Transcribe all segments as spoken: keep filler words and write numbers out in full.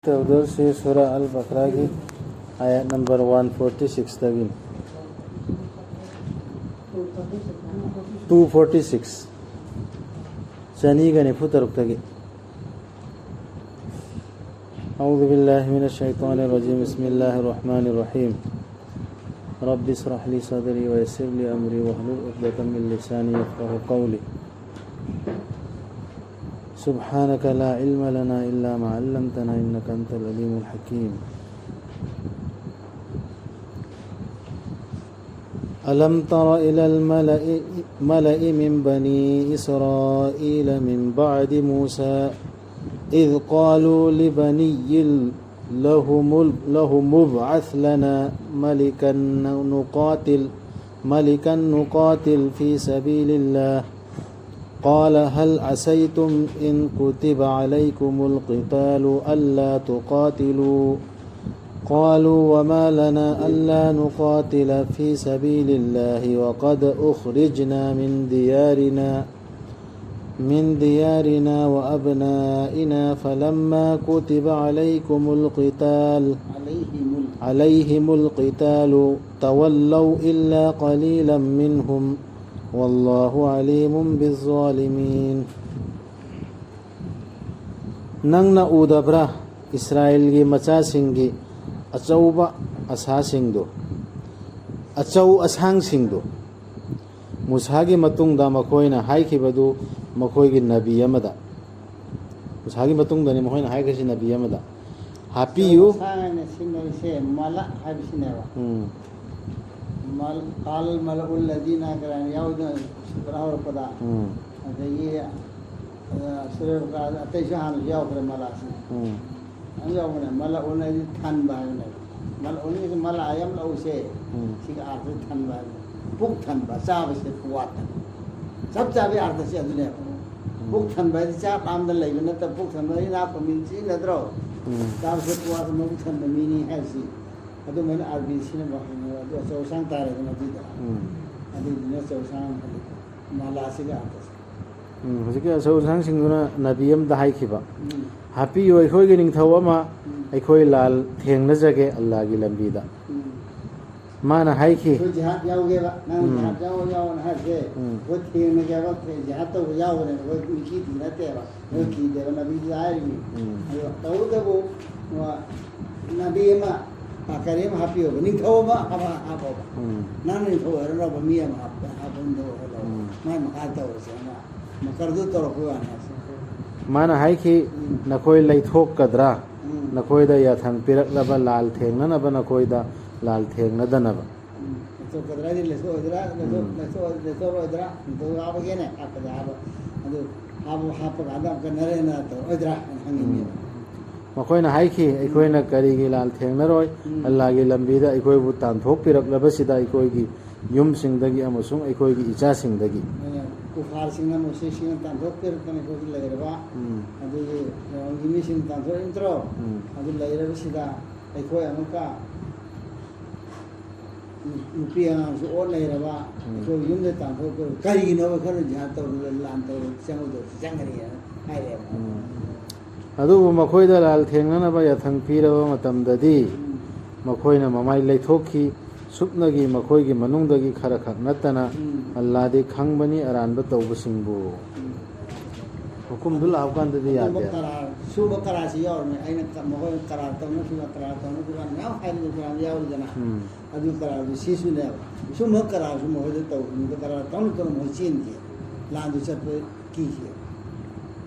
ꯇꯧꯗꯣꯔꯁꯤ ꯁꯨꯔꯥ ꯑꯜ ꯕꯀꯔꯥꯒꯤ ꯑꯥꯌꯠ ꯅꯝꯕꯔ ꯋꯥꯟ ꯐꯣꯔꯇꯤ ꯁꯤꯛꯁꯇꯒꯤꯅꯤ꯫ Two forty six. ꯆꯅꯤꯒ ꯅꯤꯐꯨ ꯇꯔꯨꯛꯇꯒꯤ꯫ أعوذ بالله من الشيطان الرجيم. بسم الله الرحمن الرحيم. رب اشرح لي صدري ويسر لي أمري واحلل عقدة من لساني يفقهوا قولي. سبحانك لا علم لنا إلا ما علمتنا إنك أنت العليم الحكيم. ألم تر إلى الملأ، ملأ من بني إسرائيل من بعد موسى إذ قالوا لبني لهم، لهم ابعث لنا ملكا نقاتل، ملكا نقاتل في سبيل الله. قال هل عسيتم إن كتب عليكم القتال ألا تقاتلوا؟ قالوا وما لنا ألا نقاتل في سبيل الله وقد أخرجنا من ديارنا، من ديارنا وأبنائنا فلما كتب عليكم القتال، عليهم ال- عليهم القتال تولوا إلا قليلا منهم والله عليم بالظالمين. ꯅꯪꯅ ꯎꯗꯕ꯭ꯔꯥ ꯏꯁꯔꯥꯌꯦꯜꯒꯤ ꯃꯆꯥꯁꯤꯡꯒꯤ ꯑꯆꯧꯕ ꯑꯁꯥꯁꯤꯡꯗꯨ, ꯑꯆꯧ ꯑꯁꯥꯡꯁꯤꯡꯗꯨ? ꯃꯨꯁꯥꯒꯤ ꯃꯇꯨꯡꯗ ꯃꯈꯣꯏꯅ ꯍꯥꯏꯈꯤꯕꯗꯨ ꯃꯈꯣꯏꯒꯤ ꯅꯕꯤ ꯑꯃꯗ, ꯃꯨꯁꯥꯒꯤ ꯃꯇꯨꯡꯗꯅꯤ ꯃꯈꯣꯏꯅ ꯍꯥꯏꯈ꯭ꯔꯤꯁꯤ ꯅꯕꯤ ꯑꯃꯗ, ꯍꯥꯞꯄꯤꯌꯨ꯫ ꯑꯁꯥꯡ ꯍꯥꯏꯅ ꯁꯤꯖꯤꯟꯅꯔꯤꯁꯦ ꯃꯂꯛ ꯍꯥꯏꯕꯁꯤꯅꯦꯕ꯫ ꯎꯝ꯫ ꯃꯜ-، قال الملأ الذين ꯀꯔꯥꯏꯅ ꯌꯥꯎꯏꯗꯅ ꯁꯨꯔꯥ ꯍꯧꯔꯛꯄꯗ꯫ ꯎꯝ꯫ ꯑꯗꯒꯤ ꯑ, ꯁꯨꯔꯦ ꯕꯀꯔꯥꯗ ꯑꯇꯩꯁꯨ ꯍꯥꯟꯅꯁꯨ ꯌꯥꯎꯈ꯭ꯔꯦ ꯃꯂꯥꯁꯤ꯫ ꯎꯝ꯫ ꯌꯥꯝ ꯌꯥꯎꯕꯅꯦ꯫ ꯃꯂꯥ ꯑꯣꯟꯅꯗꯤ ꯊꯟꯕ ꯍꯥꯏꯕꯅꯦꯕ꯫ ꯃꯂꯥ ꯑꯣꯟꯅꯗꯤ ꯃꯂꯥ ꯌꯥꯝ ꯂꯧꯁꯦ꯫ ꯎꯝ꯫ ꯁꯤꯒꯤ ꯑꯥꯔꯊꯁꯤ ꯊꯟꯕ ꯍꯥꯏꯕꯅꯦ꯫ ꯄꯨꯛ ꯊꯟꯕ, ꯆꯥꯕꯁꯦ ꯋꯥꯠꯇꯕ꯫ ꯆꯞ ꯆꯥꯕꯤ ꯑꯥꯔꯊꯁꯤ ꯑꯗꯨꯅꯦꯕ꯫ ꯎꯝ꯫ ꯄꯨꯛ ꯊꯟꯕ ꯍꯥꯏꯗꯤ ꯆꯥꯛ ꯂꯥꯝꯗ ꯂꯩꯕ ꯅꯠꯇꯕ, ꯄꯨꯛ ꯊꯟꯕ ꯍꯥꯏꯗꯤ ꯏꯅꯥꯛ ꯈꯨꯟꯕ ꯃꯤꯅ ꯁꯤꯖꯤꯟꯅꯗ꯭ꯔꯣ? ꯎꯝ꯫ ꯆꯥꯕꯁꯦ ꯋꯥꯠꯇꯕ ꯃꯕꯨꯛ ꯊꯟꯕ ꯃꯤꯅꯤ ꯍꯥꯏꯕꯁꯤ꯫ ꯑꯗꯨꯃꯥꯏꯅ ꯑꯥꯔꯕꯤꯁꯤꯅ ꯋꯥꯍꯩꯅꯦꯕ꯫ ꯑꯗꯨ ꯑꯆꯧ ꯑꯁꯥꯡ ꯇꯥꯔꯦꯗꯅ ꯑꯗꯨꯏꯗ꯫ ꯎꯝ꯫ ꯑꯗꯨꯏꯗꯨꯅ ꯑꯆꯧ ꯑꯁꯥꯡ ꯍꯥꯏꯗꯤ ꯃꯂꯥꯁꯤꯒꯤ ꯑꯥꯔꯊꯁꯦ꯫ ꯎꯝ, ꯍꯧꯖꯤꯛꯀꯤ ꯑꯆꯧ ꯑꯁꯥꯡꯁꯤꯡꯗꯨꯅ ꯅꯕꯤ ꯑꯃꯗ ꯍꯥꯏꯈꯤꯕ, ꯎꯝ꯫ "ꯍꯥꯞꯄꯤꯌꯨ ꯑꯩꯈꯣꯏꯒꯤ ꯅꯤꯡꯊꯧ ꯑꯃ, ꯎꯝ꯫ ꯑꯩꯈꯣꯏ ꯂꯥꯜ ꯊꯦꯡꯅꯖꯒꯦ ꯑꯜꯂꯥꯒꯤ ꯂꯝꯕꯤꯗ"꯫ ꯎꯝ꯫ ꯃꯥꯅ ꯍꯥꯏꯈꯤ꯫ "ꯑꯩꯈꯣꯏ ꯖꯤꯍꯥꯗ ꯌꯥꯎꯒꯦꯕ, ꯅꯪ ꯎꯝ꯫ ꯖꯤꯍꯥꯗ ꯌꯥꯎ-, ꯌꯥꯎꯅ ꯍꯥꯏꯕꯁꯦ, ꯎꯝ꯫ ꯑꯩꯈꯣꯏ ꯊꯦꯡꯅꯒꯦꯕ, ꯊꯦꯡ-, ꯖꯤꯍꯥꯗ ꯇꯧꯕ ꯌꯥꯎꯕꯅꯦꯕ, ꯑꯩꯈꯣꯏ ꯃꯤꯀꯤ ꯊꯤ ꯅꯠꯇꯦꯕ, ꯑꯩꯈꯣꯏ ꯎꯝ꯫ ꯀꯤꯗꯦꯕ", ꯅꯕꯤꯗꯨꯗ ꯍꯥꯏꯔꯤꯅꯤ꯫ ꯎꯝ꯫ ꯑꯗꯣ ꯇꯧꯕꯇꯕꯨ, ꯅꯕꯤ ꯑꯃ, ꯑ, ꯀꯔꯤ ꯑꯃ ꯍꯥꯞꯄꯤꯌꯣꯕ, ꯅꯤꯡꯊꯧ ꯑꯃ, ꯑꯃ ꯍꯥꯞꯄꯣꯕ꯫ ꯎꯝ꯫ ꯅꯪ ꯅꯤꯡꯊꯧ ꯑꯣꯏꯔꯔꯕ ꯃꯤ ꯑꯃ ꯍꯥꯞꯄ-, ꯍꯥꯞꯄ ꯑꯣꯏꯔꯣ꯫ ꯎꯝ꯫ ꯃꯥꯏ ꯃꯈꯥ ꯇꯧꯔꯁꯦ, ꯑꯃ ꯃꯀꯔꯗꯨ ꯇꯧꯔꯛꯄ ꯋꯥꯅꯤ꯫ ꯃꯥꯅ ꯍꯥꯏꯈꯤ, ꯎꯝ꯫ "ꯅꯈꯣꯏ ꯂꯩꯊꯣꯛꯀꯗ꯭ꯔꯥ? ꯎꯝ꯫ ꯅꯈꯣꯏꯗ ꯌꯥꯊꯪ ꯄꯤꯔꯛꯂꯕ ꯂꯥꯜ ꯊꯦꯡꯅꯅꯕ, ꯅꯈꯣꯏꯗ ꯂꯥꯜ ꯊꯦꯡꯅꯗꯅꯕ"꯫ ꯎꯝ꯫ ꯂꯩꯊꯣꯛꯀꯗ꯭ꯔꯥ ꯍꯥꯏꯗꯤ ꯂꯩꯊꯣꯛꯑꯣꯏꯗ꯭ꯔꯥ? ꯂꯩꯊꯣꯛ-, ꯎꯝ꯫ ꯂꯩꯊꯣꯛ-, ꯂꯩꯊꯣꯛꯑꯔꯣꯏꯗ꯭ꯔꯥ? ꯅꯤꯡꯊꯧ ꯍꯥꯞꯄꯒꯦꯅꯦ, ꯍꯥꯞꯄꯗ ꯍꯥꯞꯄ꯫ ꯑꯗꯨ ꯍꯥꯞꯄ, ꯍꯥꯞꯄ ꯀꯥꯟꯗ ꯑꯃꯨꯛꯀ ꯅꯔꯦꯟꯅ ꯇꯧꯔꯛꯑꯣꯏꯗ꯭ꯔꯥ ꯍꯥꯏꯅ ꯍꯪꯉꯤꯅꯦꯕ꯫ ꯎꯝ꯫ ꯃꯈꯣꯏꯅ ꯍꯥꯏꯈꯤ, ꯎꯝ꯫ "ꯑꯩꯈꯣꯏꯅ ꯀꯔꯤꯒꯤ ꯂꯥꯜ ꯊꯦꯡꯅꯔꯣꯏ? ꯎꯝ꯫ ꯑꯜꯂꯥꯒꯤ ꯂꯝꯕꯤꯗ ꯑꯩꯈꯣꯏꯕꯨ ꯇꯥꯟꯊꯣꯛꯄꯤꯔꯛꯂꯕꯁꯤꯗ ꯑꯩꯈꯣꯏꯒꯤ ꯌꯨꯝꯁꯤꯡꯗꯒꯤ ꯑꯃꯁꯨꯡ ꯑꯩꯈꯣꯏꯒꯤ ꯏꯆꯥꯁꯤꯡꯗꯒꯤ"꯫ ꯑꯗꯨꯅ ꯀꯨꯐꯥꯔꯁꯤꯡꯅ ꯃꯨꯁꯂꯤꯝꯁꯤꯡꯅ ꯇꯥꯟꯊꯣꯛꯄꯤꯔꯛꯇꯅ ꯑꯩꯈꯣꯏꯒꯤ ꯂꯩꯔꯕ, ꯎꯝ꯫ ꯑꯗꯨꯒꯤ ꯂꯩꯔꯝꯒꯤ ꯃꯤꯁꯤꯡ ꯇꯥꯟꯊꯣꯛꯏ ꯅꯠꯇ꯭ꯔꯣ? ꯎꯝ꯫ ꯑꯗꯨ ꯂꯩꯔꯕꯁꯤꯗ ꯑꯩꯈꯣꯏ ꯑꯃꯨꯛꯀ ꯅꯨꯄꯤ ꯑꯉꯥꯡꯁꯨ ꯑꯣꯠ ꯂꯩꯔꯕ, ꯎꯝ꯫ ꯑꯩꯈꯣꯏ ꯌꯨꯝꯗ ꯇꯥꯟꯊꯣꯛꯄ ꯀꯔꯤꯒꯤꯅꯣꯕ? ꯈꯔ ꯖꯤꯍꯥꯗ ꯇꯧꯔꯒ ꯂꯥꯟ ꯇꯧꯔꯒ ꯆꯪꯉꯨꯗꯕꯁꯨ ꯆꯪꯒꯅꯤ ꯍꯥꯏꯅ ꯍꯥꯏꯔꯦꯕ꯫ ꯎꯝ꯫ ꯑꯗꯨꯕꯨ ꯃꯈꯣꯏꯗ ꯂꯥꯜ ꯊꯦꯡꯅꯅꯕ ꯌꯥꯊꯪ ꯄꯤꯔꯕ ꯃꯇꯝꯗꯗꯤ ꯎꯝ꯫ ꯃꯈꯣꯏꯅ ꯃꯃꯥꯏ ꯂꯩꯊꯣꯛꯈꯤ꯫ ꯁꯨꯞꯅꯒꯤ ꯃꯈꯣꯏꯒꯤ ꯃꯅꯨꯡꯗꯒꯤ ꯈꯔ ꯈꯛ ꯅꯠꯇꯅ ꯎꯝ꯫ ꯑꯜꯂꯥꯗꯤ ꯈꯪꯕꯅꯤ ꯑꯔꯥꯟꯕ ꯇꯧꯕꯁꯤꯡꯕꯨ꯫ ꯎꯝ꯫ ꯍꯨꯀꯨꯝꯗꯨ ꯂꯥꯛꯄ ꯀꯥꯟꯗꯗꯤ ꯑꯗꯨꯝꯕ ꯌꯥꯗꯦ꯫ ꯀꯔꯥꯔ, ꯁꯨꯝꯕ ꯀꯔꯥꯔꯁꯤ ꯌꯥꯎꯔꯝꯃꯦ꯫ ꯑꯩꯅ ꯀ-, ꯃꯈꯣꯏ ꯀꯔꯥꯔ ꯇꯧꯅꯈꯤꯕ, ꯀꯔꯥꯔ ꯇꯧꯅꯈꯤꯕ ꯃꯌꯥꯝ ꯍꯥꯏꯔꯤꯕ ꯀꯔꯥꯔ ꯌꯥꯎꯔꯤꯗꯅ꯫ ꯎꯝ꯫ ꯑꯗꯨ ꯀꯔꯥꯔꯗꯨ ꯁꯤꯁꯨꯅꯦꯕ꯫ ꯁꯨꯝꯕ ꯀꯔꯥꯔꯁꯨ ꯃꯈꯣꯏꯗ ꯇꯧꯕꯅꯤꯗ ꯀꯔꯥꯔ ꯇꯧꯅ ꯇꯧꯅ ꯃꯈꯣꯏ ꯆꯦꯟꯈꯤ꯫ ꯂꯥꯟꯗꯨ ꯆꯠꯄ ꯀꯤꯈꯤ꯫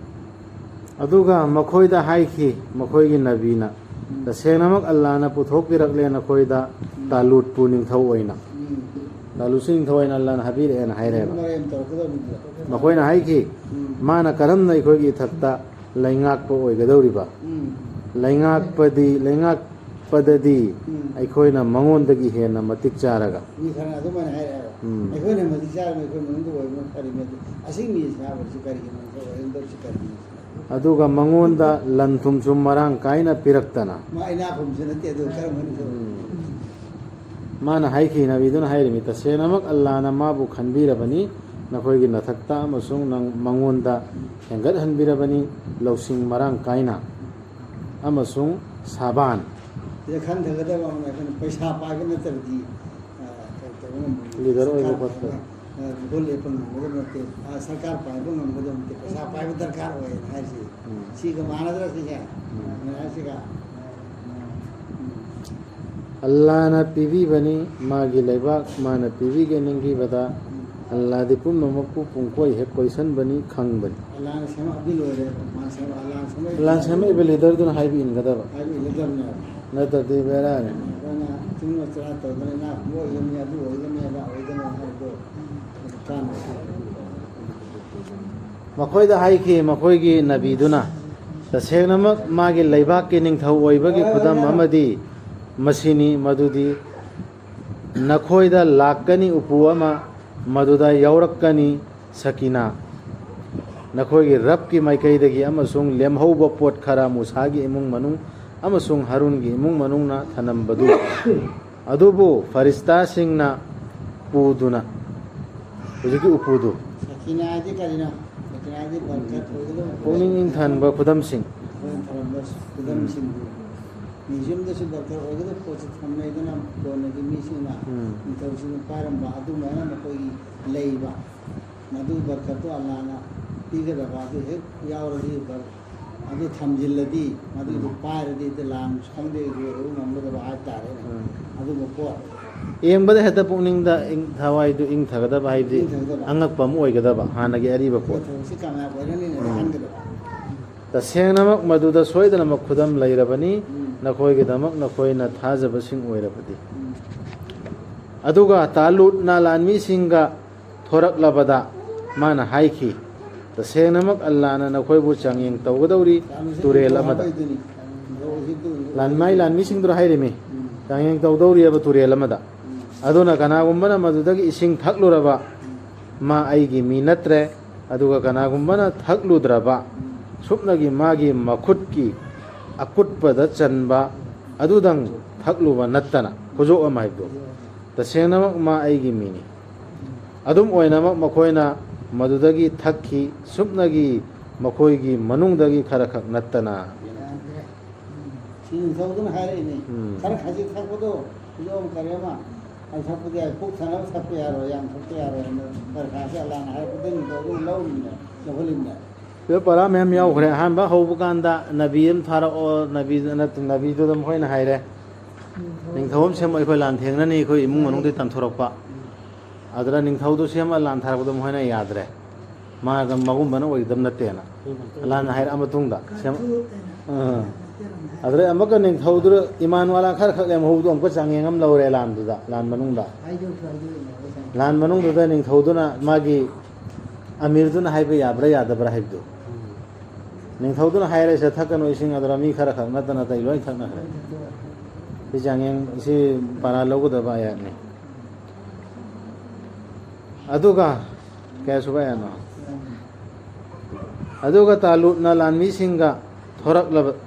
ꯑꯗꯨꯒ ꯃꯈꯣꯏꯗ ꯍꯥꯏꯈꯤ, ꯃꯈꯣꯏꯒꯤ ꯅꯕꯤꯅ, ꯎꯝ꯫ "ꯇꯁꯦꯡꯅꯃꯛ ꯑꯜꯂꯥꯅ ꯄꯨꯊꯣꯛꯄꯤꯔꯛꯂꯦ ꯅꯈꯣꯏꯗ ꯎꯝ꯫ ꯇꯥꯂꯨꯠꯄꯨ ꯅꯤꯡꯊꯧ ꯑꯣꯏꯅ"꯫ ꯎꯝ꯫ ꯇꯥꯂꯨꯠꯁꯨ ꯅꯤꯡꯊꯧ ꯑꯣꯏꯅ ꯑꯜꯂꯥꯅ ꯍꯥꯏꯕꯤꯔꯛꯑꯦꯅ ꯍꯥꯏꯔꯦꯕ꯫ ꯃꯔꯩ ꯑꯃ ꯇꯧꯔꯛꯀꯗꯕꯅꯤꯗ꯫ ꯃꯈꯣꯏꯅ ꯍꯥꯏꯈꯤ, ꯎꯝ꯫ "ꯃꯥꯅ ꯀꯔꯝꯅ ꯑꯩꯈꯣꯏꯒꯤ ꯏꯊꯛꯇ ꯂꯩꯉꯥꯛꯄ ꯑꯣꯏꯒꯗꯧꯔꯤꯕ? ꯎꯝ꯫ ꯂꯩꯉꯥꯛꯄꯗꯤ, ꯂꯩꯉꯥꯛꯄꯗꯗꯤ ꯎꯝ꯫ ꯑꯩꯈꯣꯏꯅ ꯃꯉꯣꯟꯗꯒꯤ ꯍꯦꯟꯅ ꯃꯇꯤꯛ ꯆꯥꯔꯒ"꯫ ꯃꯤ ꯈꯔꯅ ꯑꯗꯨꯃꯥꯏꯅ ꯍꯥꯏꯔꯛꯑꯦꯕ꯫ ꯎꯝ꯫ "ꯑꯩꯈꯣꯏꯅ ꯃꯇꯤꯛ ꯆꯥꯔꯒ ꯑꯩꯈꯣꯏ ꯃꯅꯨꯡꯗ ꯑꯣꯏꯕꯅ ꯐꯔꯤꯃꯦ꯫ ꯑꯁꯤ ꯃꯤ ꯁꯥꯕꯁꯤ ꯀꯔꯤꯒꯤꯅꯣ? ꯑꯩꯈꯣꯏ ꯑꯣꯏꯔꯝꯗꯕꯁꯤ ꯀꯔꯤꯒꯤꯅꯣ?" ꯑꯗꯨꯒ ꯃꯉꯣꯟꯗ ꯂꯟ ꯊꯨꯝꯁꯨ ꯃꯔꯥꯡ ꯀꯥꯏꯅ ꯄꯤꯔꯛꯇꯅ꯫ ꯃꯥ ꯏꯅꯥꯛ ꯈꯨꯟꯕꯁꯨ ꯅꯠꯇꯦ, ꯑꯗꯨ ꯀꯔꯝ ꯈꯟꯕꯁꯨ꯫ ꯎꯝ꯫ ꯃꯥꯅ ꯍꯥꯏꯈꯤ, ꯅꯕꯤꯗꯨꯅ ꯍꯥꯏꯔꯤꯃꯤ, "ꯇꯁꯦꯡꯅꯃꯛ ꯑꯜꯂꯥꯅ ꯃꯥꯕꯨ ꯈꯟꯕꯤꯔꯕꯅꯤ, ꯅꯈꯣꯏꯒꯤ ꯅꯊꯛꯇ ꯑꯃꯁꯨꯡ ꯅꯪ ꯃꯉꯣꯟꯗ ꯍꯦꯟꯒꯠꯍꯟꯕꯤꯔꯕꯅꯤ, ꯂꯧꯁꯤꯡ ꯃꯔꯥꯡ ꯀꯥꯏꯅ ꯑꯃꯁꯨꯡ ꯁꯥꯕꯥꯟ꯫ ꯁꯤꯗ ꯈꯟꯊꯒꯗꯕ ꯑꯃꯅ ꯑꯩꯈꯣꯏꯅ ꯄꯩꯁꯥ ꯄꯥꯏꯕ ꯅꯠꯇ꯭ꯔꯗꯤ, ꯑ, ꯀꯩ ꯇꯧꯕ ꯉꯝꯃꯣꯏ꯫ Leader ꯑꯣꯏꯕ ꯁꯔꯀꯥꯔ ꯈꯣꯠꯄ꯫ ꯄꯥꯏꯕ, ꯑ, ꯚꯣꯠ ꯂꯦꯞꯄ ꯉꯝꯒꯗꯕ ꯅꯠꯇꯦ꯫ ꯑ, ꯁꯔꯀꯥꯔ ꯄꯥꯏꯕ ꯉꯝꯒꯗꯕ ꯅꯠꯇꯦ꯫ ꯄꯩꯁꯥ ꯄꯥꯏꯕ ꯗꯔꯀꯥꯔ ꯑꯣꯏꯌꯦꯅ ꯍꯥꯏꯔꯤꯁꯦ꯫ ꯎꯝ꯫ ꯁꯤꯒ ꯃꯥꯟꯅꯗ꯭ꯔꯥ ꯁꯤꯁꯦ? ꯎꯝ꯫ ꯃꯌꯥꯝꯁꯤꯒ꯫ ꯑꯜꯂꯥꯅ ꯄꯤꯕꯤꯕꯅꯤ, ꯃꯥꯒꯤ ꯂꯩꯕꯥꯛ ꯃꯥꯅ ꯄꯤꯕꯤꯒꯦ ꯅꯤꯡꯕꯤꯕꯗ꯫ ꯑꯜꯂꯥꯗꯤ ꯄꯨꯝꯅꯃꯛꯄꯨ ꯄꯨꯡꯀꯣꯏ ꯍꯦꯛ ꯀꯣꯏꯁꯟꯕꯅꯤ, ꯈꯪꯕꯅꯤ꯫ ꯑꯜꯂꯥꯅ ꯁꯦꯝꯃꯛꯑꯗꯤ ꯂꯣꯏꯔꯦ꯫ ꯃꯥ ꯁꯦꯝꯃꯛ-, ꯑꯜꯂꯥꯅ ꯁꯦꯝꯃꯛꯏ-, ꯑꯜꯂꯥꯅ ꯁꯦꯝꯃꯛꯏꯕ leaderꯗꯨꯅ ꯍꯥꯏꯕ ꯏꯟꯒꯗꯕ꯫ ꯍꯥꯏꯕ ꯏꯟꯒꯗꯕꯅꯦꯕ꯫ ꯅꯠꯇ꯭ꯔꯗꯤ ꯕꯦꯔꯥꯅꯤ꯫ ꯑꯩꯈꯣꯏꯅ ꯆꯤꯡ ꯃꯆꯥ ꯇꯧꯗꯅ ꯏꯅꯥꯛ ꯈꯨꯟꯕ ꯑꯣꯏꯒꯅꯤ, ꯑꯗꯨ ꯑꯣꯏꯒꯅꯤ, ꯑꯗꯥ ꯑꯣꯏꯒꯅꯤ ꯍꯥꯏꯕꯗꯣ ꯀꯥꯟꯅꯕ꯫ ꯃꯈꯣꯏꯗ ꯍꯥꯏꯈꯤ, ꯃꯈꯣꯏꯒꯤ ꯅꯕꯤꯗꯨꯅ, "ꯇꯁꯦꯡꯅꯃꯛ ꯃꯥꯒꯤ ꯂꯩꯕꯥꯛꯀꯤ ꯅꯤꯡꯊꯧ ꯑꯣꯏꯕꯒꯤ ꯈꯨꯗꯝ ꯑꯃꯗꯤ ꯃꯁꯤꯅꯤ, ꯃꯗꯨꯗꯤ ꯅꯈꯣꯏꯗ ꯂꯥꯛꯀꯅꯤ ꯎꯄꯨ ꯑꯃ, ꯃꯗꯨꯗ ꯌꯥꯎꯔꯛꯀꯅꯤ ꯁꯀꯤꯅꯥ, ꯅꯈꯣꯏꯒꯤ ꯔꯕꯀꯤ ꯃꯥꯏꯀꯩꯗꯒꯤ, ꯑꯃꯁꯨꯡ ꯂꯦꯝꯍꯧꯕ ꯄꯣꯠ ꯈꯔ ꯃꯨꯁꯥꯒꯤ ꯏꯃꯨꯡ ꯃꯅꯨꯡ ꯑꯃꯁꯨꯡ ꯍꯥꯔꯨꯟꯒꯤ ꯏꯃꯨꯡ ꯃꯅꯨꯡꯅ ꯊꯅꯝꯕꯗꯨ, ꯑꯗꯨꯕꯨ ꯐꯔꯤꯁꯇꯥꯁꯤꯡꯅ ꯄꯨꯗꯨꯅ", ꯍꯧꯖꯤꯛꯀꯤ ꯎꯄꯨꯗꯨ꯫ ꯁꯀꯤꯅꯥ ꯍꯥꯏꯗꯤ ꯀꯔꯤꯅꯣ? ꯁꯀꯤꯅꯥ ꯍꯥꯏꯗꯤ ꯕꯔꯀꯠ ꯑꯣꯏꯒꯗꯕ ꯄꯣꯠ꯫ ꯄꯨꯛꯅꯤꯡ ꯏꯪꯊꯍꯟꯕ ꯈꯨꯗꯝꯁꯤꯡ꯫ ꯑꯩꯈꯣꯏꯅ ꯊꯝꯂꯝꯕ ꯈꯨꯗꯝꯁꯤꯡꯗꯨ꯫ ꯃ꯭ꯌꯨꯖꯤꯌꯝꯗꯁꯨ ꯗꯔꯀꯥꯔ ꯑꯣꯏꯒꯗꯕ ꯄꯣꯠꯁꯦ ꯊꯝꯅꯩꯗꯅ, ꯀꯣꯟꯅꯒꯤ ꯃꯤꯁꯤꯡꯅ, ꯎꯝ꯫ ꯅꯤꯡꯊꯧꯁꯤꯡꯅ ꯄꯥꯏꯔꯝꯕ ꯑꯗꯨꯃꯥꯏꯅ ꯃꯈꯣꯏꯒꯤ ꯂꯩꯕ꯫ ꯃꯗꯨ ꯕꯔꯀꯠꯇꯨ ꯑꯜꯂꯥꯅ ꯄꯤꯒꯗꯕ ꯑꯗꯨ ꯍꯦꯛ ꯌꯥꯎꯔꯗꯤ ꯕꯔ-, ꯑꯗꯨ ꯊꯝꯖꯤꯜꯂꯗꯤ, ꯃꯗꯨꯗꯨ ꯄꯥꯏꯔꯗꯤ ꯑꯗꯨ ꯂꯥꯟꯁꯨ ꯈꯪꯗꯦ, ꯑꯗꯨ ꯑꯗꯨ ꯉꯝꯒꯗꯕ ꯍꯥꯏꯇꯥꯔꯦꯅꯦ꯫ ꯎꯝ꯫ ꯑꯗꯨꯝꯕ ꯄꯣꯠ꯫ ꯌꯦꯡꯕꯗ ꯍꯦꯛꯇ ꯄꯨꯛꯅꯤꯡꯗ ꯏꯪ-, ꯊꯋꯥꯏꯗꯨ ꯏꯪꯊꯒꯗꯕ, ꯍꯥꯏꯕꯗꯤ ꯏꯪꯊꯒꯗꯕ꯫ ꯑꯉꯛꯄ ꯑꯃ ꯑꯣꯏꯒꯗꯕ, ꯍꯥꯟꯅꯒꯤ ꯑꯔꯤꯕ ꯄꯣꯠ꯫ ꯊꯕꯛꯁꯤ ꯀꯥꯃꯌꯥꯕ ꯑꯣꯏꯔꯅꯤꯅ ꯎꯝ꯫ ꯈꯟꯒꯗꯕ꯫ ꯇꯁꯦꯡꯅꯃꯛ ꯃꯗꯨꯗ ꯁꯣꯏꯗꯅꯃꯛ ꯈꯨꯗꯝ ꯂꯩꯔꯕꯅꯤ, ꯎꯝ꯫ ꯅꯈꯣꯏꯒꯤꯗꯃꯛ ꯅꯈꯣꯏꯅ ꯊꯥꯖꯕꯁꯤꯡ ꯑꯣꯏꯔꯕꯗꯤ꯫ ꯎꯝ꯫ ꯑꯗꯨꯒ ꯇꯥꯂꯨꯠꯅ ꯂꯥꯟꯃꯤꯁꯤꯡꯒ ꯊꯣꯔꯛꯂꯕꯗ ꯃꯥꯅ ꯍꯥꯏꯈꯤ, "ꯇꯁꯦꯡꯅꯃꯛ ꯑꯜꯂꯥꯅ ꯅꯈꯣꯏꯕꯨ ꯆꯥꯡꯌꯦꯡ ꯇꯧꯒꯗꯧꯔꯤ ꯇꯨꯔꯦꯜ ꯑꯃꯗ"꯫ ꯍꯥꯏꯗꯨꯅꯤ꯫ ꯍꯧꯖꯤꯛꯇꯨ ꯂꯥꯟꯃꯥꯏ ꯂꯥꯟꯃꯤꯁꯤꯡꯗꯨꯅ ꯍꯥꯏꯔꯤꯃꯤ, ꯎꯝ꯫ "ꯆꯥꯡꯌꯦꯡ ꯇꯧꯗꯧꯔꯤꯑꯕ ꯇꯨꯔꯦꯜ ꯑꯃꯗ꯫ ꯎꯝ꯫ ꯑꯗꯨꯅ ꯀꯅꯥꯒꯨꯝꯕꯅ ꯃꯗꯨꯗꯒꯤ ꯏꯁꯤꯡ ꯊꯛꯂꯨꯔꯕ, ꯃꯥ ꯑꯩꯒꯤ ꯃꯤ ꯅꯠꯇ꯭ꯔꯦ꯫ ꯑꯗꯨꯒ ꯀꯅꯥꯒꯨꯝꯕꯅ ꯊꯛꯂꯨꯗ꯭ꯔꯕ, ꯁꯨꯞꯅꯒꯤ ꯃꯥꯒꯤ ꯃꯈꯨꯠꯀꯤ ꯑꯀꯨꯠꯄꯗ ꯆꯟꯕ ꯑꯗꯨꯗꯪ ꯊꯛꯂꯨꯕ ꯅꯠꯇꯅ", ꯈꯨꯖꯣꯞ ꯑꯃ ꯍꯥꯏꯕꯗꯣ, "ꯇꯁꯦꯡꯅꯃꯛ ꯃꯥ ꯑꯩꯒꯤ ꯃꯤꯅꯤ"꯫ ꯑꯗꯨꯝ ꯑꯣꯏꯅꯃꯛ ꯃꯈꯣꯏꯅ ꯃꯗꯨꯗꯒꯤ ꯊꯛꯈꯤ꯫ ꯁꯨꯞꯅꯒꯤ ꯃꯈꯣꯏꯒꯤ ꯃꯅꯨꯡꯗꯒꯤ ꯈꯔꯈꯛ ꯅꯠꯇꯅ꯫ ꯁꯤ ꯅꯤꯡꯊꯧꯗꯨꯅ ꯍꯥꯏꯔꯛꯏꯅꯦ꯫ ꯎꯝ꯫ ꯈꯔ ꯈꯖꯤꯛ ꯊꯛꯄꯗꯣ, ꯐꯤꯖꯣꯝ ꯀꯔꯤ ꯑꯃ, ꯑꯩ ꯊꯛꯄꯗꯤ ꯌꯥꯏ, ꯄꯨꯛ ꯊꯟꯅꯕ ꯊꯛꯄ ꯌꯥꯔꯣꯏ, ꯌꯥꯝ ꯊꯛꯄ ꯌꯥꯔꯣꯏ ꯍꯥꯏꯅ ꯗꯔꯀꯥꯔꯁꯦ ꯑꯜꯂꯥꯅ ꯍꯥꯏꯔꯛꯄꯗ ꯅꯤꯡꯊꯧꯗꯨꯅ ꯂꯧꯔꯤꯕꯅꯦ, ꯂꯧꯍꯜꯂꯤꯕꯅꯦ꯫ ꯁꯤꯗ ꯄꯔꯥ ꯃꯌꯥꯝ ꯌꯥꯎꯈ꯭ꯔꯦ꯫ ꯑꯍꯥꯟꯕ ꯍꯧꯕ ꯀꯥꯟꯗ ꯅꯕꯤ ꯑꯃ ꯊꯥꯔꯛꯑꯣ, ꯅꯕꯤ ꯅꯠꯇꯦ, ꯅꯕꯤꯗꯨꯗ ꯃꯈꯣꯏꯅ ꯍꯥꯏꯔꯦ, "ꯅꯤꯡꯊꯧ ꯑꯃ ꯁꯦꯝꯃꯣ, ꯑꯩꯈꯣꯏ ꯂꯥꯟ ꯊꯦꯡꯅꯅꯤ, ꯑꯩꯈꯣꯏ ꯏꯃꯨꯡ ꯃꯅꯨꯡꯗꯒꯤ ꯇꯥꯟꯊꯣꯔꯛꯄ"꯫ ꯑꯗꯨꯗ ꯅꯤꯡꯊꯧꯗꯨ ꯁꯦꯝꯃ ꯂꯥꯟ ꯊꯥꯔꯛꯄꯗ ꯃꯈꯣꯏꯅ ꯌꯥꯗ꯭ꯔꯦ, ꯃꯥꯅ ꯃꯒꯨꯝꯕꯅ ꯑꯣꯏꯒꯗꯕ ꯅꯠꯇꯦꯅ꯫ ꯂꯥꯟꯅ ꯍꯥꯏꯔꯛꯑ ꯃꯇꯨꯡꯗ ꯁꯦꯝ-, ꯑꯥ꯫ ꯑꯗꯨꯗꯩ ꯑꯃꯨꯛꯀ ꯅꯤꯡꯊꯧꯗꯨ ꯏꯃꯥꯟ ꯋꯥꯂꯥ ꯈꯔ ꯈꯛ ꯂꯦꯝꯍꯧꯕꯗꯣ ꯑꯃꯨꯛꯀ ꯆꯥꯡꯌꯦꯡ ꯑꯃ ꯂꯧꯔꯦ ꯂꯥꯟꯗꯨꯗ, ꯂꯥꯟ ꯃꯅꯨꯡꯗ꯫ ꯂꯥꯟ ꯃꯅꯨꯡꯗꯨꯗ ꯅꯤꯡꯊꯧꯗꯨꯅ ꯃꯥꯒꯤ ꯑꯃꯤꯔꯗꯨꯅ ꯍꯥꯏꯕ ꯌꯥꯕ꯭ꯔꯥ ꯌꯥꯗꯕ꯭ꯔꯥ ꯍꯥꯏꯕꯗꯨ꯫ ꯅꯤꯡꯊꯧꯗꯨꯅ ꯍꯥꯏꯔꯦ, "ꯁꯦ ꯊꯛꯀꯅꯨ ꯏꯁꯤꯡ", ꯑꯗꯨꯅ ꯃꯤ ꯈꯔ ꯈꯛ ꯅꯠꯇꯅ ꯑꯇꯩ ꯂꯣꯏ ꯊꯛꯅꯈ꯭ꯔꯦ꯫ ꯁꯤ ꯆꯥꯡꯌꯦꯡ, ꯁꯤ ꯄꯔꯥ ꯂꯧꯒꯗꯕ ꯑꯥꯌꯥꯠꯅꯤ꯫ ꯑꯗꯨꯒ ꯀꯌꯥ ꯁꯨꯕ ꯑꯥꯌꯥꯠꯅꯣ? ꯑꯗꯨꯒ ꯇꯥꯂꯨꯠꯅ ꯂꯥꯟꯃꯤꯁꯤꯡꯒ ꯊꯣꯔꯛꯂꯕ-,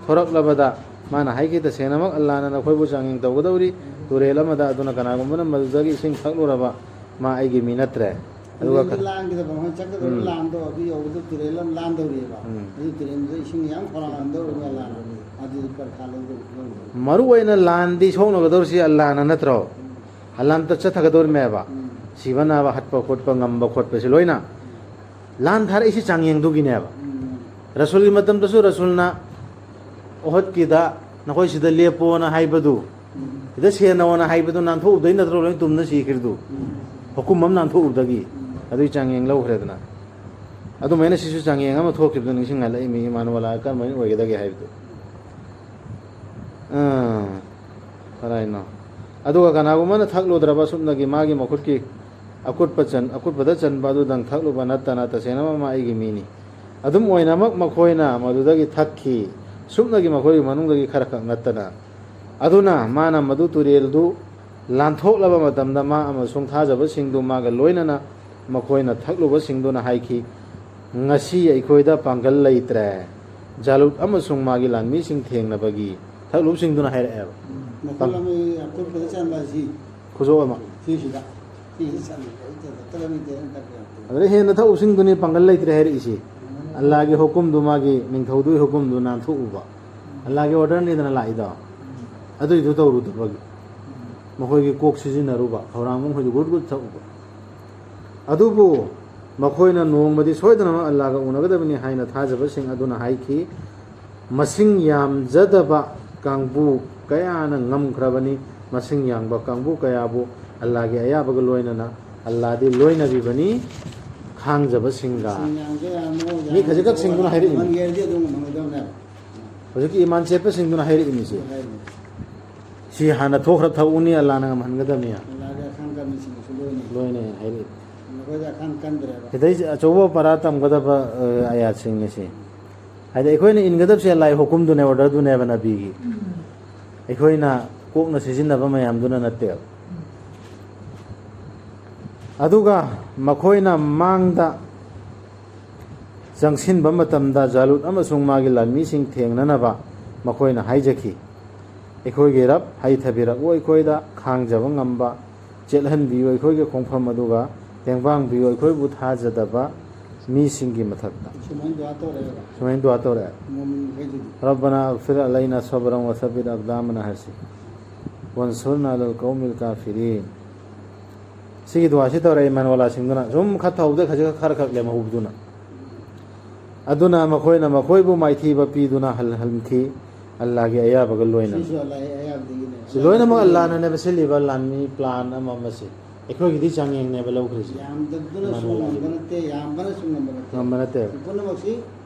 ꯊꯣꯔꯛꯂꯕꯗ ꯃꯥꯅ ꯍꯥꯏꯈꯤ, "ꯇꯁꯦꯡꯅꯃꯛ ꯑꯜꯂꯥꯅ ꯅꯈꯣꯏꯕꯨ ꯆꯥꯡꯌꯦꯡ ꯇꯧꯒꯗꯧꯔꯤ ꯇꯨꯔꯦꯜ ꯑꯃꯗ, ꯑꯗꯨꯅ ꯀꯅꯥꯒꯨꯝꯕꯅ ꯃꯗꯨꯗꯒꯤ ꯏꯁꯤꯡ ꯊꯛꯂꯨꯔꯕ ꯃꯥ ꯑꯩꯒꯤ ꯃꯤ ꯅꯠꯇ꯭ꯔꯦ"꯫ ꯑꯗꯨꯒ ꯇꯨꯔꯦꯜꯗ ꯂꯥꯟꯒꯗꯕ, ꯃꯣꯏ ꯆꯠꯀꯗꯕ ꯎꯝ꯫ ꯂꯥꯟꯗꯣ ꯑꯗꯨ ꯌꯧꯕꯗ ꯇꯨꯔꯦꯜ ꯑꯃ ꯂꯥꯟꯗꯧꯔꯤꯑꯕ꯫ ꯎꯝ꯫ ꯑꯗꯨ ꯇꯨꯔꯦꯜꯗꯨꯗ ꯏꯁꯤꯡ ꯌꯥꯝ ꯈꯧꯔꯥꯡꯍꯟꯗꯧꯔꯤꯕ ꯑꯜꯂꯥꯅ꯫ ꯑꯗꯨꯗꯤ ꯄꯔꯤꯈꯥ ꯂꯧꯗꯧꯔꯤ, ꯂꯧꯗꯧꯔꯤ꯫ ꯃꯔꯨ ꯑꯣꯏꯅ ꯂꯥꯟꯗꯤ ꯁꯣꯛꯅꯒꯗꯧꯔꯤꯁꯤ ꯑꯜꯂꯥꯅ ꯅꯠꯇ꯭ꯔꯣ? ꯑꯜꯂꯥꯅ ꯆꯠꯊꯒꯗꯧꯔꯤꯃꯦꯕ꯫ ꯎꯝ꯫ ꯁꯤꯕ ꯅꯥꯕ, ꯍꯠꯄ ꯈꯣꯠꯄ, ꯉꯝꯕ ꯈꯣꯠꯄꯁꯤ ꯂꯣꯏꯅ ꯂꯥꯟ ꯊꯥꯔꯛꯏꯁꯤ ꯆꯥꯡꯌꯦꯡꯗꯨꯒꯤꯅꯦꯕ꯫ ꯎꯝ꯫ ꯔꯁꯨꯜꯒꯤ ꯃꯇꯝꯗꯁꯨ ꯔꯁꯨꯜꯅ ꯎꯍꯗꯀꯤꯗ ꯅꯈꯣꯏ ꯁꯤꯗ ꯂꯦꯞꯄꯣꯅ ꯍꯥꯏꯕꯗꯨ, ꯎꯝ꯫ ꯁꯤꯗ ꯁꯦꯟꯅꯧꯅ ꯍꯥꯏꯕꯗꯨ ꯅꯥꯟꯊꯣꯛꯎꯕꯗꯩ ꯅꯠꯇ꯭ꯔꯣ ꯂꯣꯏ ꯇꯨꯝꯅ ꯁꯤꯈ꯭ꯔꯤꯗꯨ? ꯎꯝ꯫ ꯍꯨꯀꯨꯝ ꯑꯃ ꯅꯥꯟꯊꯣꯛꯎꯕꯗꯒꯤ꯫ ꯎꯝ꯫ ꯑꯗꯨꯒꯤ ꯆꯥꯡꯌꯦꯡ ꯂꯧꯈ꯭ꯔꯦꯗꯅ꯫ ꯑꯗꯨꯃꯥꯏꯅ ꯁꯤꯁꯨ ꯆꯥꯡꯌꯦꯡ ꯑꯃ ꯊꯣꯛꯈꯤꯕꯗꯨ ꯅꯤꯡꯁꯤꯡꯍꯜꯂꯛꯏ, ꯃꯤ ꯏꯃꯥꯅꯨꯋꯦꯂꯥ ꯀꯔꯝꯍꯥꯏꯅ ꯑꯣꯏꯒꯗꯒꯦ ꯍꯥꯏꯕꯗꯨ꯫ ꯑꯥ, ꯀꯗꯥꯏꯅꯣ? ꯑꯗꯨꯒ ꯀꯅꯥꯒꯨꯝꯕꯅ ꯊꯛꯂꯨꯗ꯭ꯔꯕ ꯁꯨꯞꯅꯒꯤ ꯃꯥꯒꯤ ꯃꯈꯨꯠꯀꯤ ꯑꯀꯨꯠꯄ ꯆꯟ-, ꯑꯀꯨꯠꯄꯗ ꯆꯟꯕ ꯑꯗꯨꯗꯪ ꯊꯛꯂꯨꯕ ꯅꯠꯇꯅ, ꯇꯁꯦꯡꯅ ꯃꯥ ꯑꯩꯒꯤ ꯃꯤꯅꯤ꯫ ꯑꯗꯨꯝ ꯑꯣꯏꯅꯃꯛ ꯃꯈꯣꯏꯅ ꯃꯗꯨꯗꯒꯤ ꯊꯛꯈꯤ, ꯁꯨꯞꯅꯒꯤ ꯃꯈꯣꯏꯒꯤ ꯃꯅꯨꯡꯗꯒꯤ ꯈꯔ ꯈꯛ ꯅꯠꯇꯅ꯫ ꯑꯗꯨꯅ ꯃꯥꯅ ꯃꯗꯨ ꯇꯨꯔꯦꯜꯗꯨ ꯂꯥꯟꯊꯣꯛꯂꯕ ꯃꯇꯝꯗ, ꯃꯥ ꯑꯃꯁꯨꯡ ꯊꯥꯖꯕꯁꯤꯡꯗꯨ ꯃꯥꯒ ꯂꯣꯏꯅꯅ ꯃꯈꯣꯏꯅ ꯊꯛꯂꯨꯕꯁꯤꯡꯗꯨꯅ ꯍꯥꯏꯈꯤ, "ꯉꯁꯤ ꯑꯩꯈꯣꯏꯗ ꯄꯥꯡꯒꯜ ꯂꯩꯇ꯭ꯔꯦ, ꯖꯥꯂꯨꯠ ꯑꯃꯁꯨꯡ ꯃꯥꯒꯤ ꯂꯥꯟꯃꯤꯁꯤꯡ ꯊꯦꯡꯅꯕꯒꯤ", ꯊꯛꯂꯨꯕꯁꯤꯡꯗꯨꯅ ꯍꯥꯏꯔꯛꯑꯦꯕ꯫ ꯃꯈꯜ ꯑꯃꯒꯤ ꯑꯀꯨꯠꯄꯗ ꯆꯟꯕ ꯑꯁꯤ ꯈꯨꯖꯣꯞ ꯑꯃ꯫ ꯁꯤꯁꯤꯗ꯫ ꯑꯗꯨꯗ ꯍꯦꯟꯅ ꯊꯛꯎꯁꯤꯡꯗꯨꯅꯤ ꯄꯥꯡꯒꯜ ꯂꯩꯇ꯭ꯔꯦ ꯍꯥꯏꯔꯛꯏꯁꯤ꯫ ꯑꯜꯂꯥꯒꯤ ꯍꯨꯀꯨꯝꯗꯨ, ꯃꯥꯒꯤ ꯅꯤꯡꯊꯧꯗꯨꯒꯤ ꯍꯨꯀꯨꯝꯗꯨ ꯅꯥꯟꯊꯣꯛꯎꯕ꯫ ꯑꯜꯂꯥꯒꯤ ꯑꯣꯔꯗꯔꯅꯤꯗꯅ ꯂꯥꯛꯏꯗꯣ꯫ ꯑꯗꯨꯏꯗꯨ ꯇꯧꯔꯨꯗꯕꯒꯤ꯫ ꯃꯈꯣꯏꯒꯤ ꯀꯣꯛ ꯁꯤꯖꯤꯟꯅꯔꯨꯕ, ꯈꯧꯔꯥꯡꯕ ꯃꯈꯣꯏꯗꯨ ꯒꯨꯠ ꯒꯨꯠ ꯊꯛꯎꯕ꯫ ꯑꯗꯨꯕꯨ ꯃꯈꯣꯏꯅ ꯅꯣꯡꯃꯗꯤ ꯁꯣꯏꯗꯅꯃꯛ ꯑꯜꯂꯥꯒ ꯎꯅꯒꯗꯕꯅꯤ ꯍꯥꯏꯅ ꯊꯥꯖꯕꯁꯤꯡ ꯑꯗꯨꯅ ꯍꯥꯏꯈꯤ꯫ ꯃꯁꯤꯡ ꯌꯥꯝꯖꯗꯕ ꯀꯥꯡꯕꯨ ꯀꯌꯥꯅ ꯉꯝꯈ꯭ꯔꯕꯅꯤ꯫ ꯃꯁꯤꯡ ꯌꯥꯝꯕ ꯀꯥꯡꯕꯨ ꯀꯌꯥꯕꯨ ꯑꯜꯂꯥꯒꯤ ꯑꯌꯥꯕꯒ ꯂꯣꯏꯅꯅ ꯑꯜꯂꯥꯗꯤ ꯂꯣꯏꯅꯕꯤꯕꯅꯤ ꯈꯥꯡꯖꯕꯁꯤꯡꯒ꯫ ꯃꯁꯤꯡ ꯌꯥꯝꯒꯦ ꯌꯥꯝꯃꯣ, ꯃꯤ ꯈꯖꯤꯛꯈꯛꯁꯤꯡꯗꯨꯅ ꯍꯥꯏꯔꯛꯏꯅꯤ꯫ ꯉꯝꯒꯦ ꯍꯥꯏꯔꯗꯤ ꯑꯗꯨꯝ ꯉꯝꯒꯗꯕꯅꯦꯕ꯫ ꯍꯧꯖꯤꯛꯀꯤ ꯏꯃꯥꯟ ꯆꯦꯠꯄꯁꯤꯡꯗꯨꯅ ꯍꯥꯏꯔꯛꯏꯅꯤꯁꯦ꯫ ꯍꯥꯏꯔꯤꯅꯤ꯫ ꯁꯤ ꯍꯥꯟꯅ ꯊꯣꯛꯈ꯭ꯔ ꯊꯛꯎꯅꯤ, ꯑꯜꯂꯥꯅ ꯉꯝꯍꯟꯒꯗꯕꯅꯤ꯫ ꯑꯜꯂꯥꯒꯤ ꯑꯈꯥꯡ ꯀꯟꯕꯁꯤꯡꯗꯨꯁꯨ ꯂꯣꯏꯅ꯫ ꯂꯣꯏꯅ ꯍꯥꯏꯔꯛꯏ꯫ ꯃꯈꯣꯏꯗꯤ ꯑꯈꯥꯡ ꯀꯟꯗ꯭ꯔꯦꯕ꯫ ꯁꯤꯗꯩ ꯑꯆꯧꯕ ꯄꯔꯥ ꯇꯝꯒꯗꯕ, ꯑ, ꯑꯌꯥꯠꯁꯤꯡꯅꯤ ꯁꯤ꯫ ꯍꯥꯏꯗꯤ ꯑꯩꯈꯣꯏꯅ ꯏꯟꯒꯗꯕꯁꯦ ꯑꯜꯂꯥꯒꯤ ꯍꯨꯀꯨꯝꯗꯨꯅꯦ, ꯑꯣꯔꯗꯔꯗꯨꯅꯦꯕ ꯅꯕꯤꯒꯤ꯫ ꯑꯩꯈꯣꯏꯅ ꯀꯣꯛꯅ ꯁꯤꯖꯤꯟꯅꯕ ꯃꯌꯥꯝꯗꯨꯅ ꯅꯠꯇꯦꯕ꯫ ꯑꯗꯨꯒ ꯃꯈꯣꯏꯅ ꯃꯥꯡꯗ ꯆꯪꯁꯤꯟꯕ ꯃꯇꯝꯗ ꯖꯥꯂꯨꯠ ꯑꯃꯁꯨꯡ ꯃꯥꯒꯤ ꯂꯥꯟꯃꯤꯁꯤꯡ ꯊꯦꯡꯅꯅꯕ ꯃꯈꯣꯏꯅ ꯍꯥꯏꯖꯈꯤ, "ꯑꯩꯈꯣꯏꯒꯤ ꯔꯕ, ꯍꯩꯊꯕꯤꯔꯛꯎ ꯑꯩꯈꯣꯏꯗ, ꯈꯥꯡꯖꯕ ꯉꯝꯕ ꯆꯦꯠꯍꯟꯕꯤꯌꯨ ꯑꯩꯈꯣꯏꯒꯤ ꯈꯣꯡꯐꯝ ꯑꯗꯨꯒ ꯇꯦꯡꯕꯥꯡꯕꯤꯌꯨ ꯑꯩꯈꯣꯏꯕꯨ ꯊꯥꯖꯗꯕ ꯃꯤꯁꯤꯡꯒꯤ ꯃꯊꯛꯇ"꯫ ꯁꯨꯃꯥꯏꯅ ꯗꯨꯋꯥ ꯇꯧꯔꯛꯑꯦꯕ꯫ ꯁꯨꯃꯥꯏꯅ ꯗꯨꯋꯥ ꯇꯧꯔꯛꯑꯦ꯫ ꯃꯣꯃꯤꯟ ꯃꯈꯩꯗꯨꯗꯤ꯫ "ربنا أفرغ علينا صبرا وثبت أقدامنا" ꯍꯥꯏꯁꯤ꯫ "وانصرنا على القوم الكافرين"꯫ ꯁꯤꯒꯤ ꯗꯨꯋꯥꯁꯤ ꯇꯧꯔꯛꯑꯦ ꯏꯃꯥꯟ ꯋꯥꯂꯥꯁꯤꯡꯗꯨꯅ꯫ ꯁꯨꯝ ꯈꯔ ꯊꯧꯕꯗ ꯈꯖꯤꯛ ꯈꯔ ꯈꯛ ꯂꯦꯝꯍꯧꯕꯗꯨꯅ꯫ ꯑꯗꯨꯅ ꯃꯈꯣꯏꯅ ꯃꯈꯣꯏꯕꯨ ꯃꯥꯏꯊꯤꯕ ꯄꯤꯗꯨꯅ ꯍꯜꯍꯟꯈꯤ, ꯑꯜꯂꯥꯒꯤ ꯑꯌꯥꯕꯒ ꯂꯣꯏꯅꯅ꯫ ꯁꯤꯁꯨ ꯑꯜꯂꯥꯍꯤ ꯑꯌꯥꯕꯗꯒꯤꯅꯦ꯫ ꯁꯤ ꯂꯣꯏꯅꯃꯛ ꯑꯜꯂꯥꯅꯅꯦꯕ ꯁꯤꯜꯂꯤꯕ ꯂꯥꯟꯃꯤ ꯄ꯭ꯂꯥꯟ ꯑꯃ ꯑꯃꯁꯦ꯫ ꯑꯩꯈꯣꯏꯒꯤꯗꯤ ꯆꯥꯡꯌꯦꯡꯅꯦꯕ ꯂꯧꯈ꯭ꯔꯤꯁꯦ꯫ ꯌꯥꯝꯗꯕꯗꯨꯅꯁꯨ ꯏꯃꯥꯟ ꯉꯝꯕ ꯋꯥꯂꯥꯒꯤ꯫ ꯅꯠꯇꯦ, ꯌꯥꯝꯕꯅꯁꯨ ꯉꯝꯕ ꯅꯠꯇꯦ꯫ ꯉꯝꯕ ꯅꯠꯇꯦꯕ꯫ ꯄꯨꯝꯅꯃꯛꯁꯤ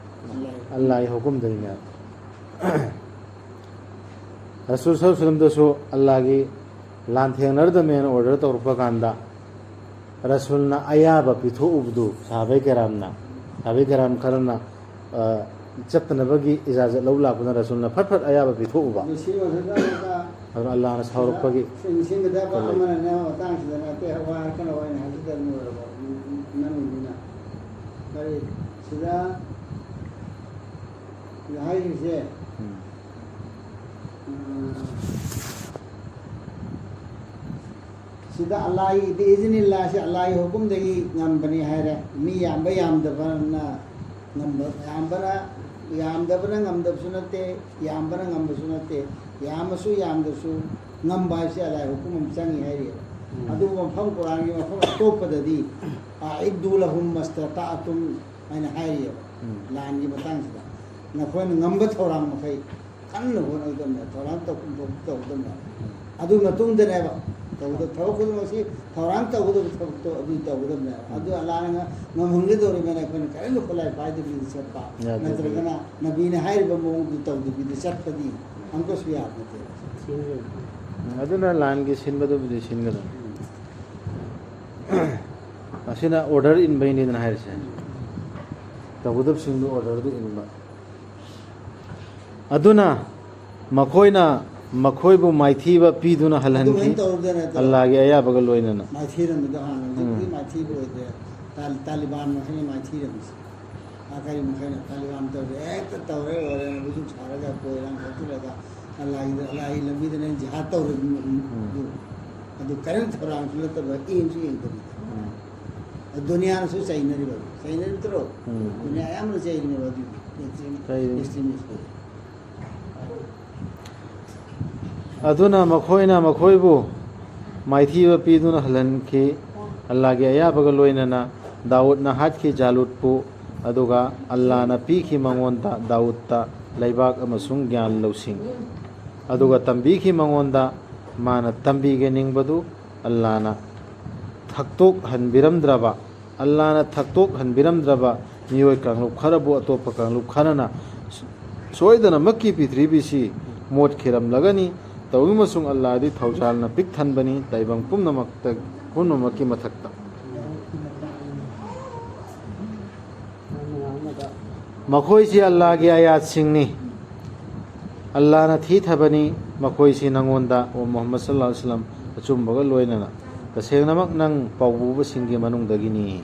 ꯑꯜꯂꯥꯍꯤ꯫ ꯑꯜꯂꯥꯍꯤ ꯍꯨꯀꯨꯝꯗꯒꯤꯅꯦꯕ꯫ ꯔꯁꯨꯜ ꯁꯜꯂꯜꯂꯥꯍꯨ ꯑꯂꯥꯏꯍꯤ ꯋꯥꯁꯜꯂꯝꯗꯁꯨ ꯑꯜꯂꯥꯍꯒꯤ ꯂꯥꯟ ꯊꯦꯡꯅꯔꯗꯃꯦꯅ ꯑꯣꯔꯗꯔ ꯇꯧꯔꯛꯄ ꯀꯥꯟꯗ, ꯔꯁꯨꯜꯅ ꯑꯌꯥꯕ ꯄꯤꯊꯣꯛꯎꯕꯗꯨ, ꯁꯍꯥꯕꯩ ꯀꯔꯥꯝꯅ, ꯁꯍꯥꯕꯩ ꯀꯔꯥꯝ ꯈꯔꯅ, ꯑ, ꯆꯠꯇꯅꯕꯒꯤ ꯏꯖꯥꯖꯠ ꯂꯧ ꯂꯥꯛꯄꯗ ꯔꯁꯨꯜꯅ ꯐꯠ ꯐꯠ ꯑꯌꯥꯕ ꯄꯤꯊꯣꯛꯎꯕ꯫ ꯑꯗꯨ ꯁꯤ ꯃꯊꯛꯇ ꯑꯃꯨꯛꯀ ꯑꯗꯨꯅ ꯑꯜꯂꯥꯍꯅ ꯁꯥꯎꯔꯛꯄꯒꯤ ꯁꯤꯟ-, ꯁꯤꯟꯒꯗꯕ ꯂꯩ꯫ ꯑꯃꯅꯅꯦ ꯃꯇꯥꯡꯁꯤꯗ ꯅꯠꯇꯦ, ꯋꯥ ꯍꯥꯏꯔꯛꯀꯅꯨ ꯍꯥꯏꯅ ꯍꯥꯏꯖꯗꯕꯅꯤ ꯑꯣꯏꯔꯕꯣ? ꯅꯪꯒꯤꯅꯤꯅ꯫ ꯀꯔꯤ? ꯁꯤꯗ ꯍꯥꯏꯔꯤꯁꯦ, ꯎꯝ꯫ ꯎꯝ, ꯁꯤꯗ ꯑꯜꯂꯥꯍꯤ ꯕꯤꯏꯖꯅꯤꯜꯂꯥꯍꯁꯤ ꯑꯜꯂꯥꯍꯤ ꯍꯨꯀꯨꯝꯗꯒꯤ ꯉꯝꯕꯅꯤ ꯍꯥꯏꯔꯦ꯫ ꯃꯤ ꯌꯥꯝꯕ ꯌꯥꯝꯗꯕꯅ ꯉꯝꯕ, ꯌꯥꯝꯕꯅ, ꯌꯥꯝꯗꯕꯅ ꯉꯝꯗꯕꯁꯨ ꯅꯠꯇꯦ, ꯌꯥꯝꯕꯅ ꯉꯝꯕꯁꯨ ꯅꯠꯇꯦ, ꯌꯥꯝꯃꯁꯨ ꯌꯥꯝꯗ꯭ꯔꯁꯨ ꯉꯝꯕ ꯍꯥꯏꯕꯁꯤ ꯑꯜꯂꯥꯍꯤ ꯍꯨꯀꯨꯝ ꯑꯃ ꯆꯪꯉꯤ ꯍꯥꯏꯔꯤꯑꯕ꯫ ꯎꯝ꯫ ꯑꯗꯨꯕꯨ ꯃꯐꯝ ꯀꯨꯔꯥꯟꯒꯤ ꯃꯐꯝ ꯑꯇꯣꯞꯄꯗꯗꯤ "ꯑꯑꯤꯗꯨ ꯂꯍꯨꯝ ꯃꯁꯇꯇꯥꯑꯇꯨꯝ" ꯍꯥꯏꯅ ꯍꯥꯏꯔꯤꯑꯕ꯫ ꯎꯝ꯫ ꯂꯥꯟꯒꯤ ꯃꯇꯥꯡꯁꯤꯗ ꯅꯈꯣꯏꯅ ꯉꯝꯕ ꯊꯧꯔꯥꯡ ꯃꯈꯩ ꯀꯟꯅ ꯍꯣꯠꯅꯒꯗꯕꯅꯦ, ꯊꯧꯔꯥꯡ ꯇꯧꯐꯝ ꯊꯣꯛꯄ ꯇꯧꯒꯗꯕꯅꯦ꯫ ꯑꯗꯨꯒꯤ ꯃꯇꯨꯡꯗꯅꯦꯕ ꯇꯧꯒꯗꯕ ꯊꯕꯛ ꯈꯨꯗꯤꯡꯃꯛꯁꯤ, ꯊꯧꯔꯥꯡ ꯇꯧꯒꯗꯕ ꯊꯕꯛꯇꯣ ꯑꯗꯨ ꯇꯧꯒꯗꯕꯅꯦꯕ꯫ ꯑꯗꯨ ꯑꯜꯂꯥꯍꯅ ꯉꯝꯍꯟꯒꯗꯧꯔꯤꯕꯅꯦ, ꯑꯩꯈꯣꯏꯅ ꯀꯔꯤꯝꯇ ꯈꯨꯠꯂꯥꯏ ꯄꯥꯏꯗꯕꯤꯗ ꯆꯠꯄ, ꯌꯥꯗꯦ꯫ ꯅꯠꯇ꯭ꯔꯒꯅ ꯅꯕꯤꯅ ꯍꯥꯏꯔꯤꯕ ꯃꯑꯣꯡꯗꯨ ꯇꯧꯗꯕꯤꯗ ꯆꯠꯄꯗꯤ ꯑꯃꯨꯛꯀꯁꯨ ꯌꯥꯕ ꯅꯠꯇꯦ꯫ ꯎꯝ, ꯑꯗꯨꯅ ꯂꯥꯟꯒꯤ ꯁꯤꯟꯕꯗꯨꯕꯨꯗꯤ ꯁꯤꯟꯒꯗꯕꯅꯤ꯫ ꯑꯁꯤꯅ ꯑꯣꯔꯗꯔ ꯏꯟꯕꯩꯅꯤꯗꯅ ꯍꯥꯏꯔꯤꯁꯦ꯫ ꯇꯧꯒꯗꯕꯁꯤꯡꯗꯨ ꯑꯣꯔꯗꯔꯗꯨ ꯏꯟꯕ꯫ ꯑꯗꯨꯅ ꯃꯈꯣꯏꯅ ꯃꯈꯣꯏꯕꯨ ꯃꯥꯏꯊꯤꯕ ꯄꯤꯗꯨꯅ ꯍꯜꯍꯟꯈꯤ, ꯑꯗꯨꯃꯥꯏꯅ ꯇꯧꯔꯨꯗꯅ ꯇꯧꯔꯣ꯫ ꯑꯜꯂꯥꯍꯒꯤ ꯑꯌꯥꯕꯒ ꯂꯣꯏꯅꯅ꯫ ꯃꯥꯏꯊꯤꯔꯝꯃꯤꯗꯣ ꯍꯥꯟꯅ ꯍꯧꯖꯤꯛꯇꯤ ꯎꯝ꯫ ꯃꯥꯏꯊꯤꯕ ꯑꯣꯏꯗ꯭ꯔꯦ꯫ ꯇꯥ-, ꯇꯥꯂꯤꯕꯥꯟ ꯃꯈꯩꯅ ꯃꯥꯏꯊꯤꯔꯝꯃꯤꯁꯦ꯫ ꯑꯥ, ꯀꯔꯤ ꯃꯈꯩꯅ ꯇꯥꯂꯤꯕꯥꯟ ꯇꯧꯔꯦ, ꯍꯦꯛꯇ ꯇꯧꯔꯦ ꯂꯣꯏꯔꯦꯅ ꯕꯨꯖꯨꯛ ꯁꯥꯔꯒ ꯀꯣꯏꯔꯥꯡ ꯈꯣꯠꯆꯤꯜꯂꯒ ꯑꯜꯂꯥꯍꯒꯤ, ꯑꯜꯂꯥꯍꯒꯤ ꯂꯝꯕꯤꯗꯅ ꯖꯤꯍꯥꯗ ꯇꯧꯔꯤꯕ ꯎꯝ꯫ ꯑꯗꯨ, ꯑꯗꯨ ꯀꯔꯤꯝ ꯊꯧꯔꯥꯡꯁꯨ ꯅꯠꯇꯕ, ꯌꯦꯡꯁꯨ ꯌꯦꯡꯗꯕꯤꯗ꯫ ꯎꯝ꯫ ꯑꯗꯨ ꯗꯨꯅꯤꯌꯥꯅꯁꯨ ꯆꯩꯅꯔꯤꯕ, ꯆꯩꯅꯔꯤꯕ ꯅꯠꯇ꯭ꯔꯣ? ꯎꯝ꯫ ꯗꯨꯅꯤꯌꯥ ꯑꯌꯥꯝꯕꯅ ꯆꯩꯔꯤꯅꯦꯕ ꯑꯗꯨꯗꯤ꯫ ꯑꯦꯛꯁꯇ꯭ꯔꯤꯝ-, ꯆꯩꯔꯤ꯫ ꯑꯦꯛꯁꯇ꯭ꯔꯤꯃꯤꯁ ꯀꯧꯏ꯫ ꯑꯗꯨꯅ ꯃꯈꯣꯏꯅ ꯃꯈꯣꯏꯕꯨ ꯃꯥꯏꯊꯤꯕ ꯄꯤꯗꯨꯅ ꯍꯜꯍꯟꯈꯤ꯫ ꯑꯜꯂꯥꯍꯒꯤ ꯑꯌꯥꯕꯒ ꯂꯣꯏꯅꯅ ꯗꯥꯎꯗꯅ ꯍꯥꯠꯈꯤ ꯖꯥꯂꯨꯠꯄꯨ, ꯑꯗꯨꯒ ꯑꯜꯂꯥꯍꯅ ꯄꯤꯈꯤ ꯃꯉꯣꯟꯗ, ꯗꯥꯎꯗꯇ, ꯂꯩꯕꯥꯛ ꯑꯃꯁꯨꯡ ꯒ꯭ꯌꯥꯟ ꯂꯧꯁꯤꯡ꯫ ꯑꯗꯨꯒ ꯇꯝꯕꯤꯈꯤ ꯃꯉꯣꯟꯗ, ꯃꯥꯅ ꯇꯝꯕꯤꯒꯦ ꯅꯤꯡꯕꯗꯨ꯫ ꯑꯜꯂꯥꯍꯅ ꯊꯛꯇꯣꯛꯍꯟꯕꯤꯔꯝꯗ꯭ꯔꯕ, ꯑꯜꯂꯥꯍꯅ ꯊꯛꯇꯣꯛꯍꯟꯕꯤꯔꯝꯗ꯭ꯔꯕ ꯃꯤꯑꯣꯏ ꯀꯥꯡꯂꯨꯞ ꯈꯔꯕꯨ ꯑꯇꯣꯞꯄ ꯀꯥꯡꯂꯨꯞ ꯈꯔꯅ ꯁꯣꯏꯗꯅꯃꯛꯀꯤ ꯄ꯭ꯔꯤꯊꯤꯕꯤꯁꯤ ꯃꯣꯠꯈꯤꯔꯝꯂꯒꯅꯤ꯫ ꯇꯧꯏꯒꯨꯝꯕꯁꯨꯡ ꯑꯜꯂꯥꯍꯗꯤ ꯊꯧꯖꯥꯜꯅ ꯄꯤꯛ ꯊꯟꯕꯅꯤ, ꯇꯥꯏꯕꯪ ꯄꯨꯝꯅꯃꯛꯇ, ꯄꯨꯝꯅꯃꯛꯀꯤ ꯃꯊꯛꯇ꯫ ꯃꯈꯣꯏꯁꯤ ꯑꯜꯂꯥꯍꯒꯤ ꯑꯥꯌꯥꯠꯁꯤꯡꯅꯤ꯫ ꯑꯜꯂꯥꯍꯅ ꯊꯤꯊꯕꯅꯤ ꯃꯈꯣꯏꯁꯤ ꯅꯉꯣꯟꯗ, ꯑꯣ ꯃꯨꯍꯝꯃꯗ ꯁꯜꯂꯜꯂꯥꯍꯨ ꯑꯂꯥꯏꯍꯤ ꯋꯥꯁꯜꯂꯝ, ꯑꯆꯨꯝꯕꯒ ꯂꯣꯏꯅꯅ꯫ ꯇꯁꯦꯡꯅꯃꯛ ꯅꯪ ꯄꯥꯎꯕꯨꯕꯁꯤꯡꯒꯤ ꯃꯅꯨꯡꯗꯒꯤꯅꯤ꯫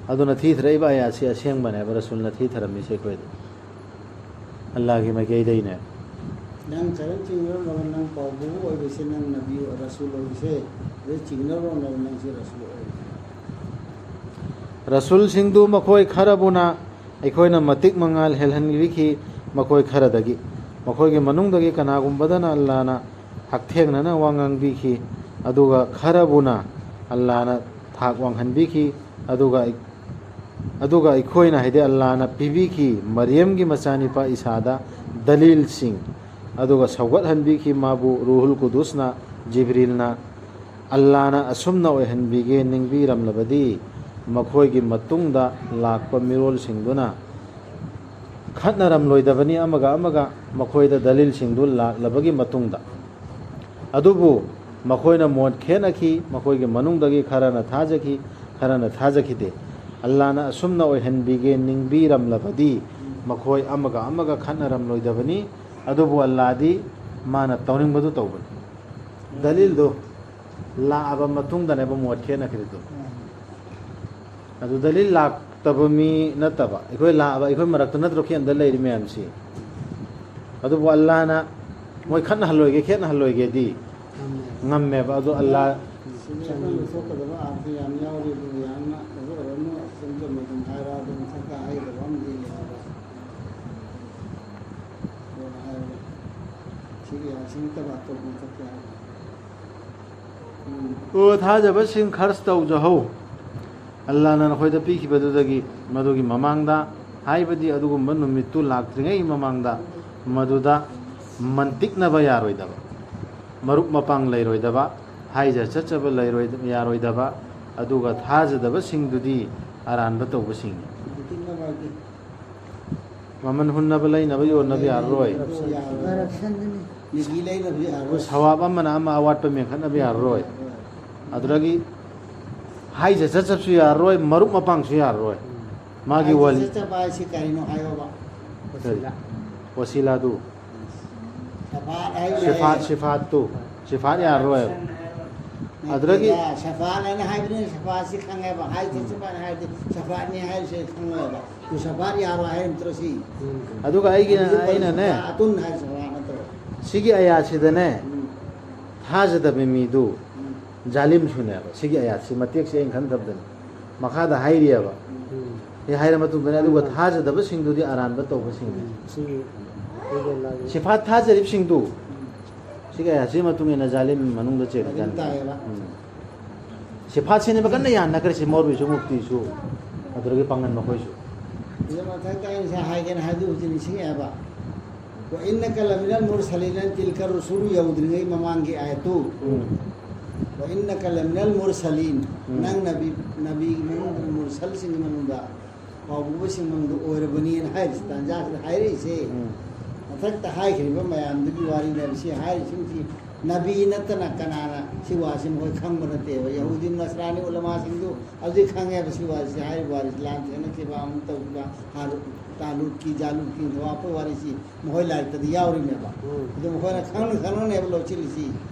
ꯑꯗꯨꯅ ꯊꯤꯊꯔꯛꯏꯕ ꯑꯥꯌꯥꯠꯁꯤ ꯑꯁꯦꯡꯕꯅꯦꯕ, ꯔꯁꯨꯜꯅ ꯊꯤꯊꯔꯝꯃꯤꯁꯦ ꯑꯩꯈꯣꯏꯗ꯫ ꯑꯜꯂꯥꯍꯒꯤ ꯃꯥꯏꯀꯩꯗꯩꯅꯦ꯫ ꯅꯪ ꯀꯔꯝ ꯆꯤꯡꯅꯔꯝꯂꯒ ꯅꯪ ꯄꯥꯎꯕꯨ ꯑꯣꯏꯕꯁꯦ, ꯅꯪ ꯅꯕꯤ ꯔꯁꯨꯜ ꯑꯣꯏꯕꯁꯦ, ꯑꯗꯨ ꯆꯤꯡꯅꯔꯝꯂꯒ ꯅꯪꯁꯦ ꯔꯁꯨꯜ ꯑꯣꯏꯕꯁꯦ꯫ ꯔꯁꯨꯜꯁꯤꯡꯗꯨ ꯃꯈꯣꯏ ꯈꯔꯕꯨꯅ ꯑꯩꯈꯣꯏꯅ ꯃꯇꯤꯛ ꯃꯉꯥꯜ ꯍꯦꯜꯍꯟꯕꯤꯈꯤ, ꯃꯈꯣꯏ ꯈꯔꯗꯒꯤ꯫ ꯃꯈꯣꯏꯒꯤ ꯃꯅꯨꯡꯗꯒꯤ ꯀꯅꯥꯒꯨꯝꯕꯗꯅ ꯑꯜꯂꯥꯅ ꯍꯛꯊꯦꯡꯅꯅ ꯋꯥ ꯉꯥꯡꯕꯤꯈꯤ, ꯑꯗꯨꯒ ꯈꯔꯕꯨꯅ ꯑꯜꯂꯥꯅ ꯊꯥꯛ ꯋꯥꯡꯍꯟꯕꯤꯈꯤ, ꯑꯗꯨꯒ ꯑꯗꯨꯒ ꯑꯩꯈꯣꯏꯅ, ꯍꯥꯏꯗꯤ ꯑꯜꯂꯥꯅ ꯄꯤꯕꯤꯈꯤ ꯃꯔꯤꯌꯝꯒꯤ ꯃꯆꯥꯅꯤꯄꯥ ꯏꯁꯥꯗ ꯗꯂꯤꯜꯁꯤꯡ, ꯑꯗꯨꯒ ꯁꯧꯒꯠꯍꯟꯕꯤꯈꯤ ꯃꯥꯕꯨ ꯔꯨꯍꯨꯜ ꯀꯨꯗꯨꯁꯅ, ꯖꯤꯕ꯭ꯔꯤꯜꯅ꯫ ꯑꯜꯂꯥꯅ ꯑꯁꯨꯝꯅ ꯑꯣꯏꯍꯟꯕꯤꯒꯦ ꯅꯤꯡꯕꯤꯔꯝꯂꯕꯗꯤ ꯃꯈꯣꯏꯒꯤ ꯃꯇꯨꯡꯗ ꯂꯥꯛꯄ ꯃꯤꯔꯣꯜꯁꯤꯡꯗꯨꯅ ꯈꯠꯅꯔꯝꯂꯣꯏꯗꯕꯅꯤ ꯑꯃꯒ ꯑꯃꯒ, ꯃꯈꯣꯏꯗ ꯗꯂꯤꯜꯁꯤꯡꯗꯨ ꯂꯥꯛꯂꯕꯒꯤ ꯃꯇꯨꯡꯗ꯫ ꯑꯗꯨꯕꯨ ꯃꯈꯣꯏꯅ ꯃꯣꯠ ꯈꯦꯠꯅꯈꯤ, ꯃꯈꯣꯏꯒꯤ ꯃꯅꯨꯡꯗꯒꯤ ꯈꯔꯅ ꯊꯥꯖꯈꯤ, ꯈꯔꯅ ꯊꯥꯖꯈꯤꯗꯦ꯫ ꯑꯜꯂꯥꯅ ꯑꯁꯨꯝꯅ ꯑꯣꯏꯍꯟꯕꯤꯒꯦ ꯅꯤꯡꯕꯤꯔꯝꯂꯕꯗꯤ ꯃꯈꯣꯏ ꯑꯃꯒ ꯑꯃꯒ ꯈꯠꯅꯔꯝꯂꯣꯏꯗꯕꯅꯤ꯫ ꯑꯗꯨꯕꯨ ꯑꯜꯂꯥꯗꯤ ꯃꯥꯅ ꯇꯧꯅꯤꯡꯕꯗꯨ ꯇꯧꯕꯅꯤ꯫ ꯗꯂꯤꯜꯗꯨ ꯂꯥꯛꯑꯕ ꯃꯇꯨꯡꯗꯅꯦꯕ ꯃꯣꯠ ꯈꯦꯠꯅꯈ꯭ꯔꯤꯗꯨ꯫ ꯑꯗꯨ ꯗꯂꯤꯜ ꯂꯥꯛꯇꯕ ꯃꯤ ꯅꯠꯇꯕ, ꯑꯩꯈꯣꯏ ꯂꯥꯛꯑꯕ, ꯑꯩꯈꯣꯏ ꯃꯔꯛꯇ ꯅꯠꯇ꯭ꯔꯣ ꯈꯦꯠꯅꯗ ꯂꯩꯔꯤ ꯃꯌꯥꯝꯁꯤ? ꯑꯗꯨꯕꯨ ꯑꯜꯂꯥꯅ ꯃꯣꯏ ꯈꯠꯅꯍꯜꯂꯣꯏꯒꯦ, ꯈꯦꯠꯅꯍꯜꯂꯣꯏꯒꯦꯗꯤ ꯉꯝꯃꯦꯕ꯫ ꯑꯗꯨ ꯑꯜꯂꯥ ꯁꯤꯅ ꯑꯩꯈꯣꯏꯅ ꯂꯧꯊꯣꯛꯀꯗꯕ ꯑꯥꯔꯊ ꯌꯥꯝ ꯌꯥꯎꯔꯤ, ꯑꯗꯨꯕꯨ ꯌꯥꯝꯅ ꯑꯗꯨ ꯑꯣꯏꯔꯅꯨ, ꯏꯆꯝ ꯆꯝꯅ ꯑꯗꯨꯝ ꯍꯥꯏꯔꯛꯑꯣ꯫ ꯑꯗꯨ ꯃꯊꯛꯇ ꯍꯥꯏꯒꯗꯕ ꯑꯃꯗꯤ ꯂꯩꯍꯧꯔꯦ꯫ ꯀꯣꯟꯅ ꯍꯥꯏꯔꯒꯦ꯫ ꯁꯤꯒꯤ ꯌꯥꯁꯤꯡ ꯅꯠꯇꯕ ꯑꯇꯣꯞꯄ ꯃꯊꯛꯇ ꯍꯥꯏꯔꯒꯦ꯫ ꯎꯝ꯫ ꯑꯣ ꯊꯥꯖꯕꯁꯤꯡ ꯈꯔꯁ ꯇꯧꯖꯍꯧ꯫ ꯑꯜꯂꯥꯅ ꯅꯈꯣꯏꯗ ꯄꯤꯈꯤꯕꯗꯨꯗꯒꯤ, ꯃꯗꯨꯒꯤ ꯃꯃꯥꯡꯗ, ꯍꯥꯏꯕꯗꯤ ꯑꯗꯨꯒꯨꯝꯕ ꯅꯨꯃꯤꯠꯇꯨ ꯂꯥꯛꯇ꯭ꯔꯤꯉꯩꯒꯤ ꯃꯃꯥꯡꯗ, ꯃꯗꯨꯗ ꯃꯟꯇꯤꯛꯅꯕ ꯌꯥꯔꯣꯏꯗꯕ, ꯃꯔꯨꯞ ꯃꯄꯥꯡ ꯂꯩꯔꯣꯏꯗꯕ, ꯍꯥꯏꯖ ꯆꯠꯆꯕ ꯂꯩꯔꯣꯏ-, ꯌꯥꯔꯣꯏꯗꯕ, ꯑꯗꯨꯒ ꯊꯥꯖꯗꯕꯁꯤꯡꯗꯨꯗꯤ ꯑꯔꯥꯟꯕ ꯇꯧꯕꯁꯤꯡꯅꯤ꯫ ꯃꯟꯇꯤꯛꯅꯕ ꯍꯥꯏꯗꯤ? ꯃꯃꯜ ꯍꯨꯟꯅꯕ, ꯂꯩꯅꯕ, ꯌꯣꯟꯅꯕ ꯌꯥꯔꯔꯣꯏ꯫ ꯀꯔꯞꯁꯟꯗꯨꯅꯤ꯫ ꯃꯤꯒꯤ ꯂꯩꯅꯕ ꯌꯥꯔꯔꯣꯏ꯫ ꯁꯋꯥꯕ ꯑꯃꯅ ꯑꯃ ꯑꯋꯥꯠꯄ ꯃꯦꯟꯈꯠꯅꯕ ꯌꯥꯔꯔꯣꯏ꯫ ꯑꯗꯨꯗꯒꯤ ꯍꯥꯏꯖ ꯆꯠꯆꯕꯁꯨ ꯌꯥꯔꯔꯣꯏ, ꯃꯔꯨꯞ ꯃꯄꯥꯡꯁꯨ ꯌꯥꯔꯔꯣꯏ꯫ ꯃꯥꯒꯤ ꯍꯥꯏꯖ ꯋꯥꯂꯤ꯫ ꯆꯠꯆꯕ ꯍꯥꯏꯁꯤ ꯀꯔꯤꯅꯣ ꯍꯥꯏꯌꯣꯕ? ꯀꯔꯤ? ꯋꯁꯤꯂꯥꯗꯨ꯫ ꯁꯐꯥꯠ ꯍꯥꯏꯁꯦ ꯁꯤꯐꯥꯠ, ꯁꯤꯐꯥꯠꯇꯨ꯫ ꯁꯤꯐꯥꯠ ꯌꯥꯔꯔꯣꯏ꯫ ꯅꯠꯇꯦꯗ, ꯑꯗꯨꯗꯒꯤ ꯁꯐꯥꯠ ꯍꯥꯏꯅ ꯍꯥꯏꯕꯅꯤꯅ ꯁꯐꯥꯠꯁꯤ ꯈꯪꯉꯦꯕ꯫ ꯍꯥꯏꯖ ꯆꯠꯆꯕ ꯍꯥꯏꯅ ꯍꯥꯏꯔꯗꯤ ꯁꯐꯥꯠꯅꯤ ꯍꯥꯏꯔꯤꯁꯦ ꯈꯪꯉꯦꯕ꯫ ꯑꯗꯨ ꯁꯐꯥꯠ ꯌꯥꯔꯣꯏ ꯍꯥꯏꯔꯤ ꯅꯠꯇ꯭ꯔꯣ ꯁꯤ? ꯑꯗꯨꯒ ꯑꯩꯒꯤꯅ, ꯑꯗꯨꯗꯤ ꯑꯩꯅꯅꯦ, ꯁꯐꯥꯠ ꯑꯇꯨꯟ ꯍꯥꯏ ꯁꯐꯥꯠ ꯅꯠꯇ꯭ꯔꯣ? ꯁꯤꯒꯤ ꯑꯌꯥꯠꯁꯤꯗꯅꯦ, ꯊꯥꯖꯗꯕ ꯃꯤꯗꯨ ꯖꯥꯂꯤꯝꯁꯨꯅꯦꯕ꯫ ꯁꯤꯒꯤ ꯑꯌꯥꯠꯁꯤ, ꯃꯇꯦꯛꯁꯤ ꯑꯩꯅ ꯈꯟꯊꯕꯗꯅꯦ꯫ ꯃꯈꯥꯗ ꯍꯥꯏꯔꯤꯑꯕ꯫ ꯁꯤ ꯍꯥꯏꯔ ꯃꯇꯨꯡꯗꯅꯦ, ꯑꯗꯨꯒ ꯊꯥꯖꯗꯕꯁꯤꯡꯗꯨꯗꯤ ꯑꯔꯥꯟꯕ ꯇꯧꯕꯁꯤꯡꯅꯤ꯫ ꯁꯤꯒꯤ ꯁꯤꯐꯥꯠ ꯊꯥꯖꯔꯤꯕꯁꯤꯡꯗꯨ, ꯁꯤꯒꯤ ꯑꯌꯥꯠꯁꯤ ꯃꯇꯨꯡ ꯏꯟꯅ ꯖꯥꯂꯤꯝ ꯃꯅꯨꯡꯗ ꯆꯦꯜꯂꯤ꯫ ꯖꯥꯂꯤꯝ ꯇꯥꯏꯌꯦꯕ꯫ ꯎꯝ꯫ ꯁꯤꯐꯥꯠꯁꯤꯅꯦꯕ ꯀꯟꯅ ꯌꯥꯟꯅꯈ꯭ꯔꯤꯁꯤ, ꯃꯧꯂꯕꯤꯁꯨ, ꯃꯨꯐꯇꯤꯁꯨ, ꯑꯗꯨꯗꯒꯤ ꯄꯥꯡꯒꯟ ꯃꯈꯣꯏꯁꯨ꯫ ꯁꯤꯗ ꯃꯊꯪ ꯇꯥꯏ ꯉꯁꯥꯏ ꯍꯥꯏꯒꯦꯅ ꯍꯥꯏꯗꯨ ꯍꯧꯖꯤꯛ ꯅꯤꯡꯁꯤꯡꯉꯛꯑꯦꯕ꯫ "ꯋꯥ ꯏꯟꯅꯀ ꯂꯃꯤꯅꯜ ꯃꯨꯔꯁꯂꯤꯟ" ꯍꯥꯏꯅ ꯇꯤꯜꯀ ꯔꯨꯁꯨꯂꯨ ꯌꯧꯗ꯭ꯔꯤꯉꯩ ꯃꯃꯥꯡꯒꯤ ꯑꯥꯌꯠꯇꯨ꯫ ꯎꯝ꯫ "ꯋꯥ ꯏꯟꯅꯀ ꯂꯃꯤꯅꯜ ꯃꯨꯔꯁꯂꯤꯟ", ꯎꯝ꯫ ꯅꯪ ꯅꯕꯤ, ꯅꯕꯤꯒꯤ ꯃꯅꯨꯡꯗ, ꯃꯨꯔꯁꯜꯁꯤꯡꯒꯤ ꯃꯅꯨꯡꯗ, ꯄꯥꯎ ꯄꯨꯕꯁꯤꯡ ꯃꯅꯨꯡꯗ ꯑꯣꯏꯔꯕꯅꯤꯅ ꯍꯥꯏꯔꯤꯁꯤ, ꯇꯥꯟꯖꯥꯁꯤꯗ ꯍꯥꯏꯔꯛꯏꯁꯦ꯫ ꯎꯝ꯫ ꯃꯊꯛꯇ ꯍꯥꯏꯈ꯭ꯔꯤꯕ ꯃꯌꯥꯝꯗꯨꯒꯤ ꯋꯥꯔꯤꯅꯦꯕ ꯁꯤ ꯍꯥꯏꯔꯤꯁꯤꯡꯁꯤ꯫ ꯅꯕꯤ ꯅꯠꯇꯅ ꯀꯅꯥꯅ ꯁꯤ ꯋꯥꯁꯤ ꯃꯈꯣꯏ ꯈꯪꯕ ꯅꯠꯇꯦꯕ꯫ ꯌꯍꯨꯗꯤ ꯅꯁꯔꯥꯅꯤ ꯎꯂꯃꯥꯁꯤꯡꯗꯨ ꯍꯧꯖꯤꯛ ꯈꯪꯉꯦꯕ ꯁꯤ ꯋꯥꯔꯤꯁꯤ, ꯍꯥꯏꯔꯤꯕ ꯋꯥꯔꯤꯁꯤ, ꯂꯥꯟ ꯊꯦꯡꯅꯈꯤꯕ, ꯑꯃꯨꯛ ꯇꯧꯈꯤꯕ, ꯍꯥꯔꯨ-, ꯇꯥꯂꯨꯠꯀꯤ, ꯖꯥꯂꯨꯠꯀꯤ ꯊꯋꯥꯄ ꯋꯥꯔꯤꯁꯤ ꯃꯈꯣꯏ ꯂꯥꯏꯔꯤꯛꯇꯗꯤ ꯌꯥꯎꯔꯤꯅꯦꯕ꯫ ꯎꯝ꯫ ꯑꯗꯨ ꯃꯈꯣꯏꯅ ꯈꯪꯅ ꯈꯪꯅꯅꯦꯕ ꯂꯧꯁꯤꯜꯂꯤꯁꯤ꯫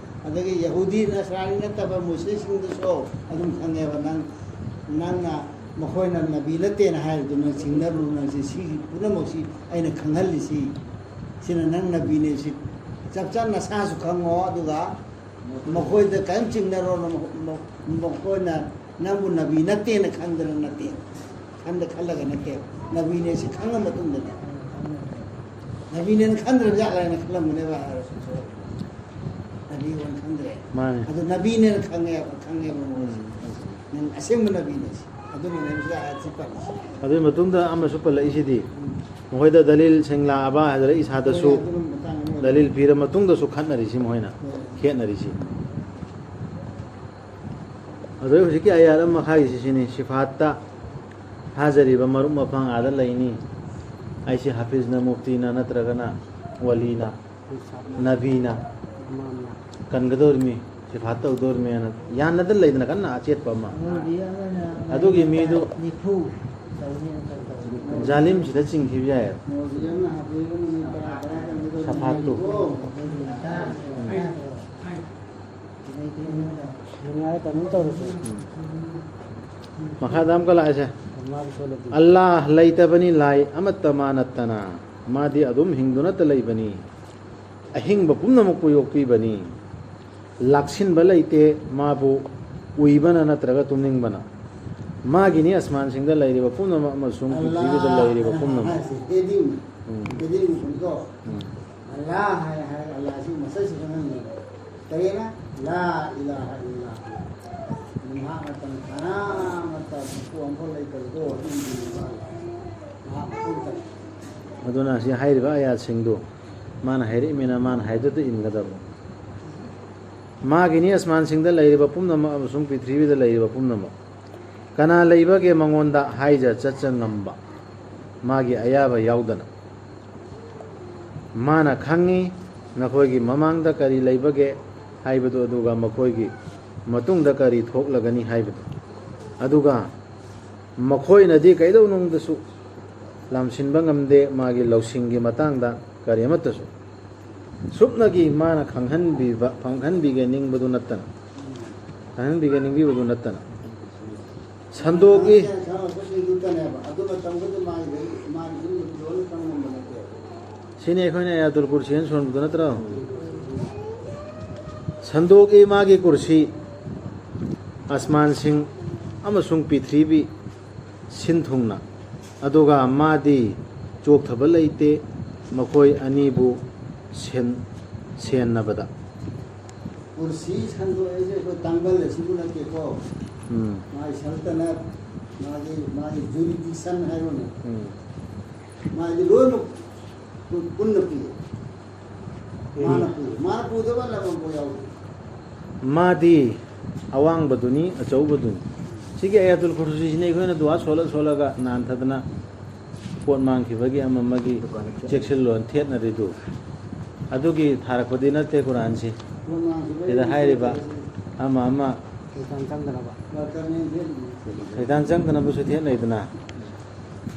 ꯑꯗꯒꯤ ꯌꯍꯨꯗꯤ ꯅꯁꯔꯥꯅꯤ ꯅꯠꯇꯕ ꯃꯨꯁꯂꯤꯝꯁꯤꯡꯗꯨꯁꯨ ꯑꯗꯨꯝ ꯈꯪꯉꯦꯕ꯫ ꯅꯪ, ꯅꯪꯅ ꯃꯈꯣꯏꯅ ꯅꯕꯤ ꯅꯠꯇꯦꯅ ꯍꯥꯏꯔꯤꯗꯨ ꯅꯪ ꯆꯤꯡꯅꯔꯨ, ꯅꯪꯁꯤ ꯁꯤꯒꯤ ꯄꯨꯝꯅꯃꯛꯁꯤ ꯑꯩꯅ ꯈꯪꯍꯜꯂꯤꯁꯤ꯫ ꯁꯤꯅ ꯅꯪ ꯅꯕꯤꯅꯦ ꯁꯤ ꯆꯞ ꯆꯥꯅ ꯅꯁꯥꯁꯨ ꯈꯪꯉꯣ, ꯑꯗꯨꯒ ꯃꯈꯣꯏꯗ ꯀꯔꯤꯝ ꯆꯤꯡꯅꯔꯣꯅ, ꯃ-, ꯃ-, ꯃꯈꯣꯏꯅ ꯅꯪꯕꯨ ꯅꯕꯤ ꯅꯠꯇꯦꯅ ꯈꯟꯗꯅ ꯅꯠꯇꯦ, ꯈꯟꯗ ꯈꯜꯂꯒ ꯅꯠꯇꯦ, ꯅꯕꯤꯅꯦ ꯁꯤ ꯈꯪꯉ ꯃꯇꯨꯡꯗꯅꯦ꯫ ꯅꯕꯤꯅꯦꯅ ꯈꯟꯗ꯭ꯔꯕ ꯖꯥꯠꯂ ꯍꯥꯏꯅ ꯈꯜꯂꯝꯒꯅꯦꯕ꯫ ꯅꯕꯤ ꯑꯣꯏꯅ ꯈꯟꯗ꯭ꯔꯦ꯫ ꯃꯥꯅꯦ꯫ ꯑꯗꯨ ꯅꯕꯤꯅꯦꯅ ꯈꯪꯉꯦ, ꯈꯪꯉꯦꯕ ꯃꯣꯏꯁꯦ꯫ ꯎꯝ꯫ ꯅꯪ ꯑꯁꯦꯡꯕ ꯅꯕꯤꯅꯦ ꯁꯤ꯫ ꯑꯗꯨꯅꯅꯦ ꯁꯤꯗ ꯑꯥꯌꯠꯁꯤ ꯄꯜꯂꯤꯁꯦ꯫ ꯑꯗꯨꯒꯤ ꯃꯇꯨꯡꯗ ꯑꯃꯁꯨ ꯄꯜꯂꯛꯏꯁꯤꯗꯤ, ꯎꯝ꯫ ꯃꯈꯣꯏꯗ ꯗꯂꯤꯜꯁꯤꯡ ꯂꯥꯛꯑꯕ ꯍꯥꯏꯗꯅ ꯏꯁꯥꯗꯁꯨ ꯍꯣꯏꯅꯦ, ꯑꯗꯨꯅ ꯃꯇꯥꯡ ꯑꯃ ꯑꯣꯏꯔꯦ꯫ ꯗꯂꯤꯜ ꯄꯤꯔ ꯃꯇꯨꯡꯗꯁꯨ ꯈꯠꯅꯔꯤꯁꯤ ꯃꯈꯣꯏꯅ꯫ ꯍꯣꯏ꯫ ꯈꯦꯠꯅꯔꯤꯁꯤ꯫ ꯑꯗꯨꯗꯩ ꯍꯧꯖꯤꯛꯀꯤ ꯑꯌꯥꯠ ꯑꯃ ꯃꯈꯥꯒꯤꯁꯤ ꯁꯤꯅꯤ, ꯁꯤꯐꯥꯠꯇ ꯊꯥꯖꯔꯤꯕ ꯃꯔꯨꯞ ꯃꯄꯥꯡ ꯑꯥꯗ ꯂꯩꯅꯤ꯫ ꯑꯩꯁꯤ ꯍꯥꯐꯤꯖꯅ, ꯃꯨꯐꯇꯤꯅ ꯅꯠꯇ꯭ꯔꯒꯅ ꯋꯥꯂꯤꯅ, ꯅꯕꯤꯅ ꯀꯟꯒꯗꯧꯔꯤꯃꯤ, ꯁꯤꯐꯥꯠ ꯇꯧꯗꯧꯔꯤꯃꯤꯅ ꯌꯥꯟꯅꯗ ꯂꯩꯗꯅ ꯀꯟꯅ ꯑꯆꯦꯠꯄ ꯑꯃ꯫ ꯑꯗꯨꯒꯤ ꯃꯤꯗꯨ ꯅꯤꯐꯨ ꯇꯧꯅꯤ꯫ ꯖꯥꯂꯤꯝꯁꯤꯗ ꯆꯤꯡꯈꯤꯕ ꯌꯥꯏꯑꯕ꯫ ꯁꯐꯥꯠꯇꯨ꯫ ꯎꯝ꯫ ꯅꯨꯡꯉꯥꯏ ꯇꯧꯅꯤ ꯇꯧꯔꯁꯦ꯫ ꯃꯈꯥꯗ ꯑꯃꯨꯛꯀ ꯂꯥꯛꯑꯁꯦ꯫ ꯑꯜꯂꯥꯍ ꯂꯩꯇꯕꯅꯤ ꯂꯥꯏ ꯑꯃꯠꯇ ꯃꯥ ꯅꯠꯇꯅ, ꯃꯥꯗꯤ ꯑꯗꯨꯝ ꯍꯤꯡꯗꯨꯅꯇ ꯂꯩꯕꯅꯤ꯫ ꯑꯍꯤꯡꯕ ꯄꯨꯝꯅꯃꯛꯄꯨ ꯌꯣꯛꯄꯤꯕꯅꯤ꯫ ꯂꯥꯛꯁꯤꯟꯕ ꯂꯩꯇꯦ ꯃꯥꯕꯨ ꯎꯏꯕꯅ ꯅꯠꯇ꯭ꯔꯒ ꯇꯨꯝꯅꯤꯡꯕꯅ꯫ ꯃꯥꯒꯤꯅꯤ ꯑꯁꯃꯥꯟꯁꯤꯡꯗ ꯂꯩꯔꯤꯕ ꯄꯨꯝꯅꯃꯛ ꯑꯃꯁꯨꯡ ꯄ꯭ꯔꯤꯊꯤꯕꯤꯗ ꯂꯩꯔꯤꯕ ꯄꯨꯝꯅꯃꯛ꯫ ꯍꯥꯏꯁꯦ ꯍꯦꯗꯤꯡꯅꯤ꯫ ꯎꯝ꯫ ꯍꯦꯗꯤꯡꯅꯤ ꯀꯣ꯫ ꯎꯝ꯫ ꯑꯜꯂꯥꯍ ꯍꯥꯏ ꯍꯥꯏꯔꯒ ꯑꯜꯂꯥꯍꯁꯤ ꯃꯁꯛꯁꯤ ꯈꯪꯍꯟꯒꯦ꯫ ꯀꯔꯤꯅ? ꯂꯥ ꯏꯂꯥꯍ ꯏꯜꯂꯥ꯫ ꯃꯍꯥꯛ ꯅꯠꯇꯅ ꯀꯅꯥꯃꯠꯇ ꯃꯄꯨ ꯑꯃꯐꯥꯎ ꯂꯩꯇꯕꯗꯣ ꯑꯗꯨꯒꯤꯅꯦꯕ꯫ ꯃꯍꯥꯛ ꯃꯄꯨ ꯂꯩꯇꯕ꯫ ꯑꯗꯨꯅ ꯁꯤ ꯍꯥꯏꯔꯤꯕ ꯑꯌꯥꯠꯁꯤꯡꯗꯨ ꯃꯥꯅ ꯍꯥꯏꯔꯛꯏꯃꯤꯅ ꯃꯥꯅ ꯍꯥꯏꯗꯨꯗ ꯏꯟꯒꯗꯕ꯫ ꯃꯥꯒꯤꯅꯤ ꯑꯁꯃꯥꯟꯁꯤꯡꯗ ꯂꯩꯔꯤꯕ ꯄꯨꯝꯅꯃꯛ ꯑꯃꯁꯨꯡ ꯄ꯭ꯔꯤꯊꯤꯕꯤꯗ ꯂꯩꯔꯤꯕ ꯄꯨꯝꯅꯃꯛ꯫ ꯀꯅꯥ ꯂꯩꯕꯒꯦ ꯃꯉꯣꯟꯗ ꯍꯥꯏꯖ ꯆꯠꯆ ꯉꯝꯕ, ꯃꯥꯒꯤ ꯑꯌꯥꯕ ꯌꯥꯎꯗꯅ? ꯃꯥꯅ ꯈꯪꯉꯤ ꯅꯈꯣꯏꯒꯤ ꯃꯃꯥꯡꯗ ꯀꯔꯤ ꯂꯩꯕꯒꯦ ꯍꯥꯏꯕꯗꯨ, ꯑꯗꯨꯒ ꯃꯈꯣꯏꯒꯤ ꯃꯇꯨꯡꯗ ꯀꯔꯤ ꯊꯣꯛꯂꯒꯅꯤ ꯍꯥꯏꯕꯗꯨ꯫ ꯑꯗꯨꯒ ꯃꯈꯣꯏꯅꯗꯤ ꯀꯩꯗꯧꯅꯨꯡꯗꯁꯨ ꯂꯥꯝꯁꯤꯟꯕ ꯉꯝꯗꯦ ꯃꯥꯒꯤ ꯂꯧꯁꯤꯡꯒꯤ ꯃꯇꯥꯡꯗ ꯀꯔꯤ ꯑꯃꯠꯇꯁꯨ꯫ ꯁꯨꯞꯅꯒꯤ ꯃꯥꯅ ꯈꯪꯍꯟꯕꯤꯕ, ꯈꯪꯍꯟꯕꯤꯒꯦ ꯅꯤꯡꯕꯗꯨ ꯅꯠꯇꯅ, ꯈꯪꯍꯟꯕꯤꯒꯦ ꯅꯤꯡꯕꯤꯕꯗꯨ ꯅꯠꯇꯅ꯫ ꯁꯟꯗꯣꯛꯏ꯫ ꯑꯗꯨ ꯃꯇꯝꯗꯨꯗ ꯃꯥꯒꯤ, ꯃꯥꯒꯤ ꯏꯟꯕꯗꯨ ꯂꯣꯏꯅ ꯈꯪꯉꯝꯕ ꯅꯠꯇꯦ꯫ ꯁꯤꯅꯤ ꯑꯩꯈꯣꯏꯅ ꯑꯌꯥꯇꯨꯜ ꯀꯨꯔꯁꯤ ꯍꯥꯏꯅ ꯁꯣꯟꯕꯗꯨ ꯅꯠꯇ꯭ꯔꯣ? ꯁꯟꯗꯣꯛꯏ ꯃꯥꯒꯤ ꯀꯨꯔꯁꯤ ꯑꯁꯃꯥꯟꯁꯤꯡ ꯑꯃꯁꯨꯡ ꯄ꯭ꯔꯤꯊꯤꯕꯤ ꯁꯤꯟ ꯊꯨꯡꯅ, ꯑꯗꯨꯒ ꯃꯥꯗꯤ ꯆꯣꯛꯊꯕ ꯂꯩꯇꯦ ꯃꯈꯣꯏ ꯑꯅꯤꯕꯨ ꯁꯦꯟ-, ꯁꯦꯟꯅꯕꯗ꯫ ꯀꯨꯔꯁꯤ ꯁꯟꯗꯣꯛꯏꯁꯦ ꯑꯩꯈꯣꯏ ꯇꯥꯡꯕꯜ ꯑꯁꯤꯕꯨ ꯅꯠꯇꯦꯀꯣ꯫ ꯎꯝ꯫ ꯃꯥꯒꯤ ꯁꯜꯇꯅꯠ, ꯃꯥꯒꯤ, ꯃꯥꯒꯤ ꯖꯨꯔꯤꯗꯤꯛꯁꯟ ꯍꯥꯏꯔꯣꯅꯦ꯫ ꯎꯝ꯫ ꯃꯥꯗꯤ ꯂꯣꯏꯅꯃꯛ ꯄꯨꯟꯅ ꯄꯨꯏ꯫ ꯃꯥꯅ ꯄꯨꯏ꯫ ꯃꯥꯅ ꯄꯨꯗꯕ ꯂꯝ ꯑꯃꯐꯥꯎ ꯌꯥꯎꯗꯦ꯫ ꯃꯥꯗꯤ ꯑꯋꯥꯡꯕꯗꯨꯅꯤ, ꯑꯆꯧꯕꯗꯨꯅꯤ꯫ ꯁꯤꯒꯤ ꯑꯌꯥꯇꯨꯜ ꯀꯨꯔꯁꯤꯁꯤꯅ ꯑꯩꯈꯣꯏꯅ ꯗꯨꯋꯥ ꯁꯣꯜꯂ ꯁꯣꯜꯂꯒ ꯅꯥꯟꯊꯗꯅ ꯄꯣꯠ ꯃꯥꯡꯈꯤꯕꯒꯤ ꯑꯃ ꯑꯃꯒꯤ ꯆꯦꯛꯁꯤꯜꯂꯣꯟ ꯊꯦꯠꯅꯔꯤꯗꯨ꯫ ꯑꯗꯨꯒꯤ ꯊꯥꯔꯛꯄꯗꯤ ꯅꯠꯇꯦ ꯀꯨꯔꯥꯟꯁꯤ꯫ ꯄꯣꯠ ꯃꯥꯡꯈꯤꯕꯒꯤ ꯁꯤꯗ ꯍꯥꯏꯔꯤꯕ ꯑꯃ ꯑꯃ ꯁꯩꯇꯥꯟ ꯆꯪꯗꯅꯕ꯫ ꯁꯩꯇꯥꯟ ꯆꯪꯗꯅꯕꯁꯨ ꯊꯦꯠꯅꯩꯗꯅ꯫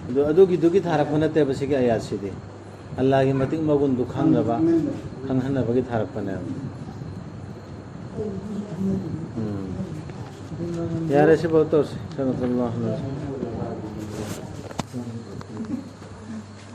ꯑꯗꯨ, ꯑꯗꯨꯒꯤꯗꯨꯒꯤ ꯊꯥꯔꯛꯄ ꯅꯠꯇꯦꯕ ꯁꯤꯒꯤ ꯑꯌꯥꯠꯁꯤꯗꯤ꯫ ꯑꯜꯂꯥꯍꯒꯤ ꯃꯇꯤꯛ ꯃꯒꯨꯟꯗꯨ ꯈꯪꯅꯕ, ꯈꯪꯍꯟꯅꯕꯒꯤ ꯊꯥꯔꯛꯄꯅꯦꯕ꯫ ꯎꯝ꯫ ꯌꯥꯔꯦ, ꯁꯤꯐꯥꯎ ꯇꯧꯁꯤ꯫ ꯁꯗꯀꯜꯂꯥꯍꯨꯜ ꯑꯖꯤꯝ꯫